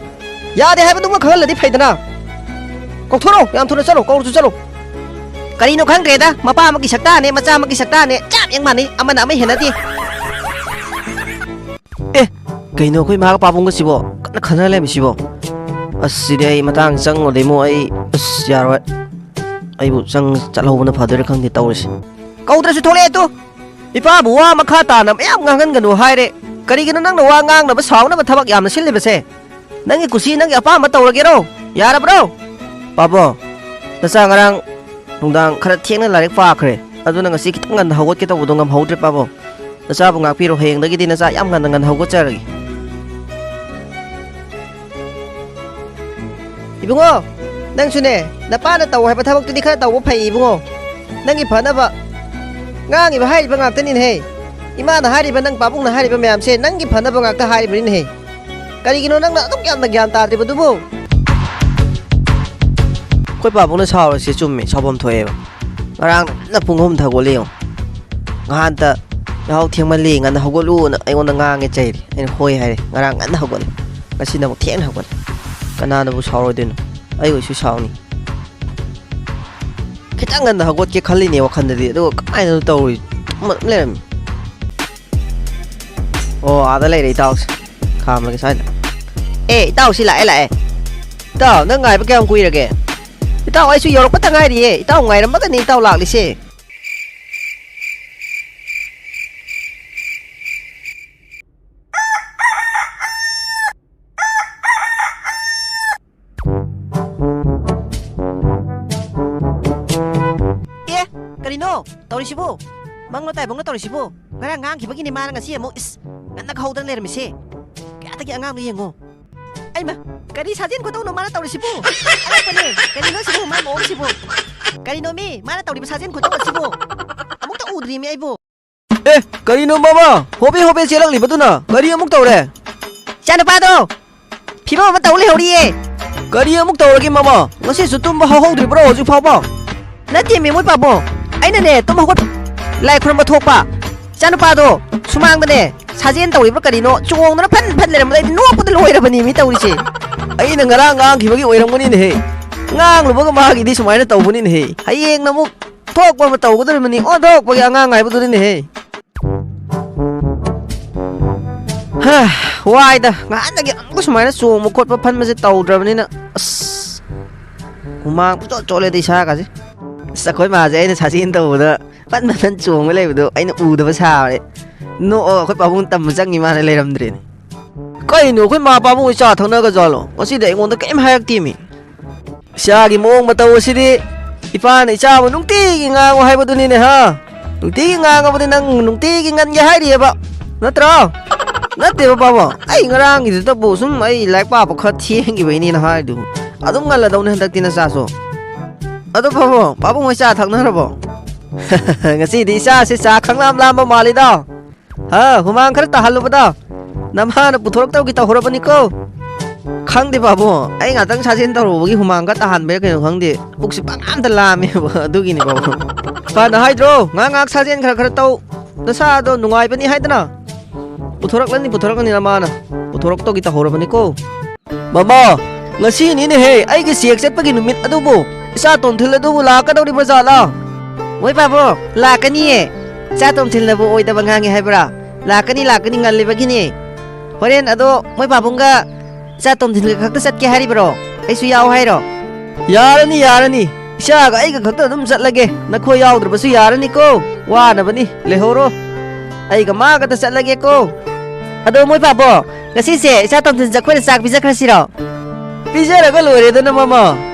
ꯌꯥꯗꯦ ꯍꯥꯏꯕꯗꯨꯃ ꯈꯪꯍꯜꯂꯗꯤ ꯐꯩꯗꯅ꯫ ꯀꯧꯊꯣꯔꯛꯑꯣ, ꯌꯥꯝ ꯊꯨꯅ ꯆꯠꯂꯣ, ꯀꯧꯔꯁꯨ ꯆꯠꯂꯣ꯫ ꯀꯔꯤꯅꯣ ꯈꯪꯗ꯭ꯔꯦꯗ, ꯃꯄꯥ ꯑꯃꯒꯤ ꯁꯛꯇꯥꯅꯦ, ꯃꯆꯥ ꯑꯃꯒꯤ ꯁꯛꯇꯥꯅꯦ, ꯆꯞ ꯍꯦꯛ ꯃꯥꯟꯅꯩ, ꯑꯃꯅ ꯑꯃ ꯍꯦꯟꯅꯗꯦ꯫ ꯑꯦ, ꯀꯩꯅꯣ ꯑꯩꯈꯣꯏ ꯏꯃꯥꯒ ꯄꯥꯕꯨꯡꯒꯁꯤꯕꯣ ꯀꯟꯅ ꯈꯟꯅ ꯂꯩꯔꯝꯃꯤꯁꯤꯕꯣ? ꯑꯁ, ꯁꯤꯗꯤ ꯑꯩ ꯃꯇꯥꯡ ꯆꯪꯉꯨꯔꯗꯤ ꯑꯃꯨꯛ ꯑꯩ, ꯑꯁ, ꯌꯥꯔꯣꯏ꯫ ꯑꯩꯕꯨ ꯆꯪ ꯆꯠꯍꯧꯕꯅ ꯐꯗꯣꯏꯔꯥ ꯈꯪꯗꯦ ꯇꯧꯔꯤꯁꯦ꯫ ꯀꯧꯗ꯭ꯔꯁꯨ ꯊꯣꯛꯂꯛꯑꯦ ꯇꯨ꯫ ꯏꯄꯥꯕꯨ ꯋꯥ ꯃꯈꯥ ꯇꯥꯅ ꯃꯌꯥꯝ ꯉꯥꯡꯍꯟꯒꯅꯨ ꯍꯥꯏꯔꯦ꯫ ꯀꯔꯤꯒꯤꯅꯣ ꯅꯪꯅ ꯋꯥ ꯉꯥꯡꯅꯕ ꯁꯥꯎꯅꯕ ꯊꯕꯛ ꯌꯥꯝꯅ ꯁꯤꯜꯂꯤꯕꯁꯦ? ꯅꯪꯒꯤ ꯀꯨꯁꯤ, ꯅꯪꯒꯤ ꯑꯄꯥꯝꯕ ꯇꯧꯔꯒꯦꯔꯣ? ꯌꯥꯔꯕ꯭ꯔꯣ? ꯄꯥꯕꯣ, ꯅꯆꯥ ꯉꯔꯥꯡ ꯅꯨꯡꯗꯥꯡ ꯈꯔ ꯊꯦꯡꯅ ꯂꯥꯏꯔꯤꯛ ꯄꯥꯈ꯭ꯔꯦ꯫ ꯑꯗꯨꯅ ꯉꯁꯤ ꯈꯤꯇꯪ ꯉꯟꯅ ꯍꯧꯒꯠꯀꯦ ꯇꯧꯕꯗꯣ ꯉꯝꯍꯧꯗ꯭ꯔꯦ ꯄꯥꯕꯣ꯫ ꯅꯆꯥꯕꯨ ꯉꯥꯛꯄꯤꯔꯣ, ꯍꯌꯦꯡꯗꯒꯤꯗꯤ ꯅꯆꯥ ꯌꯥꯝ ꯉꯟꯅ ꯉꯟꯅ ꯍꯧꯒꯠꯆꯔꯒꯦ꯫ ꯏꯕꯨꯡꯉꯣ, ꯅꯪꯁꯨꯅꯦ, ꯅꯄꯥꯅ ꯇꯧ ꯍꯥꯏꯕ ꯊꯕꯛꯇꯨꯗꯤ ꯈꯔ ꯇꯧꯕ ꯐꯩ ꯏꯕꯨꯡꯉꯣ꯫ ꯅꯪꯒꯤ ꯐꯅꯕ ꯉꯥꯡꯉꯤꯕ ꯍꯥꯏꯔꯤꯕ ꯉꯥꯛꯇꯅꯤꯅꯦꯍꯦ꯫ ꯏꯃꯥꯅ ꯍꯥꯏꯔꯤꯕ, ꯅꯪ ꯄꯥꯕꯨꯡꯅ ꯍꯥꯏꯔꯤꯕ ꯃꯌꯥꯝꯁꯦ ꯅꯪꯒꯤ ꯐꯅꯕ ꯉꯥꯛꯇ ꯍꯥꯏꯔꯤꯕꯅꯤꯅꯦꯍꯦ꯫ ꯀꯔꯤꯒꯤꯅꯣ ꯅꯪꯅ ꯑꯗꯨꯛ ꯌꯥꯝꯅ ꯒ꯭ꯌꯥꯟ ꯇꯥꯗ꯭ꯔꯤꯕꯗꯨꯕꯨ? ꯑꯩꯈꯣꯏ ꯄꯥꯕꯨꯡꯅ ꯁꯥꯎꯔꯤꯁꯦ ꯆꯨꯝꯃꯦ, ꯁꯥꯎꯐꯝ ꯊꯣꯛꯑꯦꯕ꯫ ꯉꯔꯥꯡ ꯉꯟꯅ ꯄꯨꯡ ꯑꯍꯨꯝꯗ ꯍꯧꯒꯠꯂꯦ ꯌꯦꯡꯉꯣ꯫ ꯉꯍꯥꯟꯇ ꯌꯥꯍꯧ ꯊꯦꯡꯃꯜꯂꯤ, ꯉꯟꯅ ꯍꯧꯒꯠꯂꯨꯅ ꯑꯩꯉꯣꯟꯗ ꯉꯥꯡꯉꯦ ꯆꯩꯔꯦ꯫ ꯑꯩꯅ ꯍꯣꯏ ꯍꯥꯏꯔꯦ, ꯉꯔꯥꯡ ꯉꯟꯅ ꯍꯧꯒꯠꯂꯦ, ꯉꯁꯤꯅ ꯑꯃꯨꯛ ꯊꯦꯡꯅ ꯍꯧꯒꯠꯂꯦ꯫ ꯀꯅꯥꯅꯕꯨ ꯁꯥꯎꯔꯣꯏꯗꯣꯏꯅꯣ? ꯑꯩ ꯑꯣꯏꯁꯨ ꯁꯥꯎꯅꯤ꯫ ꯈꯤꯇꯪ ꯉꯟꯅ ꯍꯧꯒꯠꯀꯦ ꯈꯜꯂꯤꯅꯦ ꯋꯥꯈꯜꯗꯗꯤ, ꯑꯗꯨꯒ ꯀꯃꯥꯏꯅꯅꯣ ꯇꯧꯔꯤ? ꯇꯨꯝꯃ ꯑꯗꯨꯝ ꯂꯩꯔꯝꯃꯤ꯫ ꯑꯣ, ꯑꯥꯗ ꯂꯩꯔꯦ ꯏꯇꯥꯎꯁꯦ꯫ ꯈꯥꯝꯂꯒꯦ ꯁ꯭ꯋꯥꯏꯗ꯫ ꯑꯦ, ꯏꯇꯥꯎ, ꯁꯤ ꯂꯥꯛꯑꯦ, ꯂꯥꯛꯑꯦ꯫ ꯏꯇꯥꯎ, ꯅꯪ ꯉꯥꯏꯕ ꯀꯌꯥꯝ ꯀꯨꯏꯔꯒꯦ? ꯏꯇꯥꯎ, ꯑꯩꯁꯨ ꯌꯧꯔꯛꯄꯇ ꯉꯥꯏꯔꯤꯌꯦ꯫ ꯏꯇꯥꯎ ꯉꯥꯏꯔꯝꯃꯒꯅꯤ ꯏꯇꯥꯎ ꯂꯥꯛꯂꯤꯁꯦ꯫ ꯑꯦ, ꯀꯔꯤꯅꯣ ꯇꯧꯔꯤꯁꯤꯕꯨ? ꯃꯪꯂꯣ ꯇꯥꯏꯕꯪꯂꯣ ꯇꯧꯔꯤꯁꯤꯕꯨ? ꯉꯔꯥꯡ ꯉꯥꯡꯈꯤꯕꯒꯤꯅꯦ ꯃꯥꯅ ꯉꯁꯤ ꯑꯃꯨꯛ, ꯏꯁ, ꯉꯟꯅ ꯍꯧꯗꯅ ꯂꯩꯔꯝꯃꯤꯁꯦ꯫ ꯀꯌꯥꯗꯒꯤ ꯑꯉꯥꯡꯅꯣ ꯌꯦꯡꯉꯣ꯫ ꯑꯩꯃ, ꯀꯔꯤ ꯁꯥꯖꯦꯟ ꯈꯨꯇꯧꯅꯣ ꯃꯥꯅ ꯇꯧꯔꯤꯁꯤꯕꯨ? ꯑꯉꯛꯄꯅꯦ꯫ ꯀꯔꯤꯅꯣ ꯁꯤꯕꯨ ꯃꯥꯏ ꯃꯑꯣꯡꯁꯤꯕꯨ? ꯀꯔꯤꯅꯣ ꯃꯤ ꯃꯥꯅ ꯇꯧꯔꯤꯕ ꯁꯥꯖꯦꯟ ꯈꯨꯇꯧ ꯑꯁꯤꯕꯨ? ꯑꯃꯨꯛꯇ ꯎꯗ꯭ꯔꯤꯃꯤ ꯑꯩꯕꯨ꯫ ꯑꯦ, ꯀꯔꯤꯅꯣ ꯃꯃꯥ? ꯍꯣꯕꯦ ꯍꯣꯕꯦ ꯆꯦꯜꯂꯛꯂꯤꯕꯗꯨꯅ? ꯀꯔꯤ ꯑꯃꯨꯛ ꯇꯧꯔꯦ? ꯏꯆꯥꯅꯨꯄꯥꯗꯣ ꯐꯤꯕꯝ ꯑꯃ ꯇꯧ ꯂꯩꯍꯧꯔꯤꯌꯦ꯫ ꯀꯔꯤ ꯑꯃꯨꯛ ꯇꯧꯔꯒꯦ ꯃꯃꯥ? ꯉꯁꯤꯁꯨ ꯇꯨꯝꯕ ꯍꯧꯍꯧꯗ꯭ꯔꯤꯕ꯭ꯔꯣ ꯍꯧꯖꯤꯛ ꯐꯥꯎꯕ? ꯅꯠꯇꯦꯃꯤ ꯃꯣꯏ ꯄꯥꯕꯨꯡ, ꯑꯩꯅꯅꯦ ꯇꯨꯝ ꯍꯧꯒꯠ-, ꯂꯥꯏ ꯈꯨꯔꯨꯝꯕ ꯊꯣꯛꯄ꯫ ꯏꯆꯥꯅꯨꯄꯥꯗꯣ ꯁꯨꯃꯥꯡꯗꯅꯦ ꯁꯥꯖꯦꯟ ꯇꯧꯔꯤꯕ꯭ꯔꯥ ꯀꯔꯤꯅꯣ ꯆꯣꯡꯗꯅ ꯐꯟ ꯐꯟ ꯂꯩꯔꯝꯕꯗ ꯑꯩꯗꯤ ꯅꯣꯛꯄꯗ ꯂꯣꯏꯔꯕꯅꯦꯃꯤ ꯇꯧꯔꯤꯁꯦ꯫ ꯑꯩꯅ ꯉꯔꯥꯡ ꯉꯥꯡꯈꯤꯕꯒꯤ ꯑꯣꯏꯔꯝꯒꯅꯤꯅꯦꯍꯦ꯫ ꯉꯥꯡꯂꯨꯕꯒ ꯃꯥꯒꯤꯗꯤ ꯁꯨꯃꯥꯏꯅ ꯇꯧꯕꯅꯤꯅꯦꯍꯦ꯫ ꯍꯌꯦꯡꯅ ꯑꯃꯨꯛ ꯊꯣꯛꯄ ꯑꯃ ꯇꯧꯒꯗꯧꯔꯤꯕꯅꯤ, ꯑꯣꯟꯊꯣꯛꯄꯒꯤ ꯑꯉꯥꯡ ꯍꯥꯏꯕꯗꯨꯅꯤꯅꯦꯍꯦ꯫ ꯍꯥ, ꯋꯥꯏꯗ, ꯉꯍꯥꯟꯗꯒꯤ ꯑꯃꯨꯛ ꯁꯨꯃꯥꯏꯅ ꯆꯣꯡꯕ ꯈꯣꯠꯄ ꯐꯟꯕꯁꯦ ꯇꯧꯗ꯭ꯔꯕꯅꯤꯅ꯫ ꯑꯁ, ꯍꯨꯃꯥꯡ ꯄꯨꯆꯣꯠ ꯆꯣꯠꯂꯦꯗ ꯏꯁꯥꯒꯁꯦ꯫ ꯑꯁ, ꯑꯩꯈꯣꯏ ꯃꯥꯁꯦ ꯑꯩꯅ ꯁꯥꯖꯦꯟ ꯇꯧꯕꯗ ꯐꯟ ꯐꯟ ꯐꯟ ꯆꯣꯡꯉ ꯂꯩꯕꯗꯣ ꯑꯩꯅ ꯎꯗꯕ ꯁꯥꯔꯦ꯫ ꯅꯣꯛꯑꯣ, ꯑꯩꯈꯣꯏ ꯄꯥꯕꯨꯡ ꯇꯝꯕ ꯆꯪꯉꯤ ꯃꯥꯅ ꯂꯩꯔꯝꯗ꯭ꯔꯦꯅꯦ꯫ ꯀꯩꯅꯣ, ꯑꯩꯈꯣꯏ ꯃꯥ ꯄꯥꯕꯨꯡ ꯍꯣꯏ ꯆꯥ ꯊꯛꯅꯒꯖꯥꯠꯂꯣ? ꯉꯁꯤꯗꯤ ꯑꯩꯉꯣꯟꯗ ꯀꯩꯝ ꯍꯥꯏꯔꯛꯇꯦꯃꯤ꯫ ꯏꯆꯥꯒꯤ ꯃꯑꯣꯡ ꯃꯇꯧ ꯑꯁꯤꯗꯤ ꯏꯄꯥꯅ ꯏꯆꯥꯕꯨ ꯅꯨꯡꯇꯤꯒꯤ ꯉꯥꯡꯉꯨ ꯍꯥꯏꯕꯗꯨꯅꯤꯅꯦ, ꯍꯥ? ꯅꯨꯡꯇꯤꯒꯤ ꯉꯥꯡꯉꯕꯗꯤ ꯅꯪ ꯅꯨꯡꯇꯤꯒꯤ ꯉꯟꯒꯦ ꯍꯥꯏꯔꯤꯑꯕ, ꯅꯠꯇ꯭ꯔꯣ? ꯅꯠꯇꯦꯕ ꯄꯥꯕꯨꯡ, ꯑꯩ ꯉꯔꯥꯡꯒꯤꯗꯨꯗꯕꯨ ꯁꯨꯝ ꯑꯩ ꯂꯥꯏꯔꯤꯛ ꯄꯥꯕ ꯈꯔ ꯊꯦꯡꯈꯤꯕꯩꯅꯦꯅ ꯍꯥꯏꯗꯨꯕꯨ꯫ ꯑꯗꯨꯝ ꯉꯜꯂꯗꯧꯅꯦ ꯍꯟꯗꯛꯇꯤ ꯅꯆꯥꯁꯨ꯫ ꯑꯗꯣ ꯄꯥꯕꯨꯡ, ꯄꯥꯕꯨꯡ ꯍꯣꯏ ꯆꯥ ꯊꯛꯅꯔꯕꯣ? ꯉꯁꯤꯗꯤ ꯏꯆꯥꯁꯦ ꯆꯥ ꯈꯪꯂꯥꯝ ꯂꯥꯝꯕ ꯃꯥꯜꯂꯤꯗ꯫ ꯍꯥ, ꯍꯨꯃꯥꯡ ꯈꯔ ꯇꯥꯍꯜꯂꯨꯕꯗ ꯅꯃꯥꯅ ꯄꯨꯊꯣꯔꯛꯇꯧꯒꯤ ꯇꯧꯍꯧꯔꯕꯅꯤꯀꯣ꯫ ꯈꯪꯗꯦ ꯄꯥꯕꯨꯡ, ꯑꯩ ꯉꯥꯛꯇꯪ ꯁꯥꯖꯦꯜ ꯇꯧꯔꯨꯕꯒꯤ ꯍꯨꯃꯥꯡ ꯈꯔ ꯇꯥꯍꯟꯕꯩꯔ ꯀꯩꯅꯣ ꯈꯪꯗꯦ, ꯄꯨꯛꯁꯤ ꯄꯪꯂꯥꯝꯗ ꯂꯥꯝꯃꯦꯕ꯫ ꯑꯗꯨꯒꯤꯅꯤ ꯄꯥꯕꯨꯡ꯫ ꯏꯄꯥꯅ ꯍꯥꯏꯗ꯭ꯔꯣ, ꯉꯥꯏꯍꯥꯛ ꯉꯥꯏꯍꯥꯛ ꯁꯥꯖꯦꯜ ꯈꯔ ꯈꯔ ꯇꯧ, ꯅꯁꯥꯗꯣ ꯅꯨꯡꯉꯥꯏꯕꯅꯤ ꯍꯥꯏꯗꯅ꯫ ꯄꯨꯊꯣꯔꯛꯂꯅꯤ, ꯄꯨꯊꯣꯔꯛꯂꯅꯤ ꯅꯃꯥꯅ꯫ ꯄꯨꯊꯣꯔꯛꯇꯧꯒꯤ ꯇꯧꯍꯧꯔꯕꯅꯤꯀꯣ꯫ ꯃꯃꯥ, ꯉꯁꯤꯅꯤꯅꯦꯍꯦ ꯑꯩꯒꯤ ꯆꯦꯛ ꯆꯠꯄꯒꯤ ꯅꯨꯃꯤꯠ ꯑꯗꯨꯕꯨ꯫ ꯏꯆꯥ ꯇꯣꯝꯊꯤꯜ ꯑꯗꯨꯕꯨ ꯂꯥꯛꯀꯗꯧꯔꯤꯕ ꯖꯥꯠꯂꯥ? ꯃꯣꯏ ꯄꯥꯕꯨꯡ, ꯂꯥꯛꯀꯅꯤꯌꯦ꯫ ꯏꯆꯥ ꯇꯣꯝꯊꯤꯜꯅꯕꯨ ꯑꯣꯏꯗꯕ ꯉꯥꯡꯉꯦ ꯍꯥꯏꯕ꯭ꯔꯥ? ꯂꯥꯛꯀꯅꯤ, ꯂꯥꯛꯀꯅꯤ, ꯉꯜꯂꯤꯕꯒꯤꯅꯦ꯫ ꯍꯣꯔꯦꯟ ꯑꯗꯣ ꯃꯣꯏ ꯄꯥꯕꯨꯡꯒ ꯏꯆꯥ ꯇꯣꯝꯊꯤꯟꯒ ꯈꯛꯇ ꯆꯠꯀꯦ ꯍꯥꯏꯔꯤꯕ꯭ꯔꯣ? ꯑꯩꯁꯨ ꯌꯥꯎ ꯍꯥꯏꯔꯣ? ꯌꯥꯔꯅꯤ, ꯌꯥꯔꯅꯤ꯫ ꯏꯆꯥꯒ ꯑꯩꯒ ꯈꯛꯇ ꯑꯗꯨꯝ ꯆꯠꯂꯒꯦ꯫ ꯅꯈꯣꯏ ꯌꯥꯎꯗ꯭ꯔꯕꯁꯨ ꯌꯥꯔꯅꯤꯀꯣ꯫ ꯋꯥꯅꯕꯅꯤ, ꯂꯩꯍꯧꯔꯣ꯫ ꯑꯩꯒ ꯃꯥꯒꯗ ꯆꯠꯂꯒꯦꯀꯣ꯫ ꯑꯗꯣ ꯃꯣꯏ ꯄꯥꯕꯣ, ꯉꯁꯤꯁꯦ ꯏꯆꯥ ꯇꯣꯝꯊꯤꯟꯁꯦ ꯑꯩꯈꯣꯏꯅ ꯆꯥꯛ ꯄꯤꯖꯈ꯭ꯔꯁꯤꯔꯣ? ꯄꯤꯖꯔꯒ ꯂꯣꯏꯔꯦꯗꯅ, ꯃꯃꯥ꯫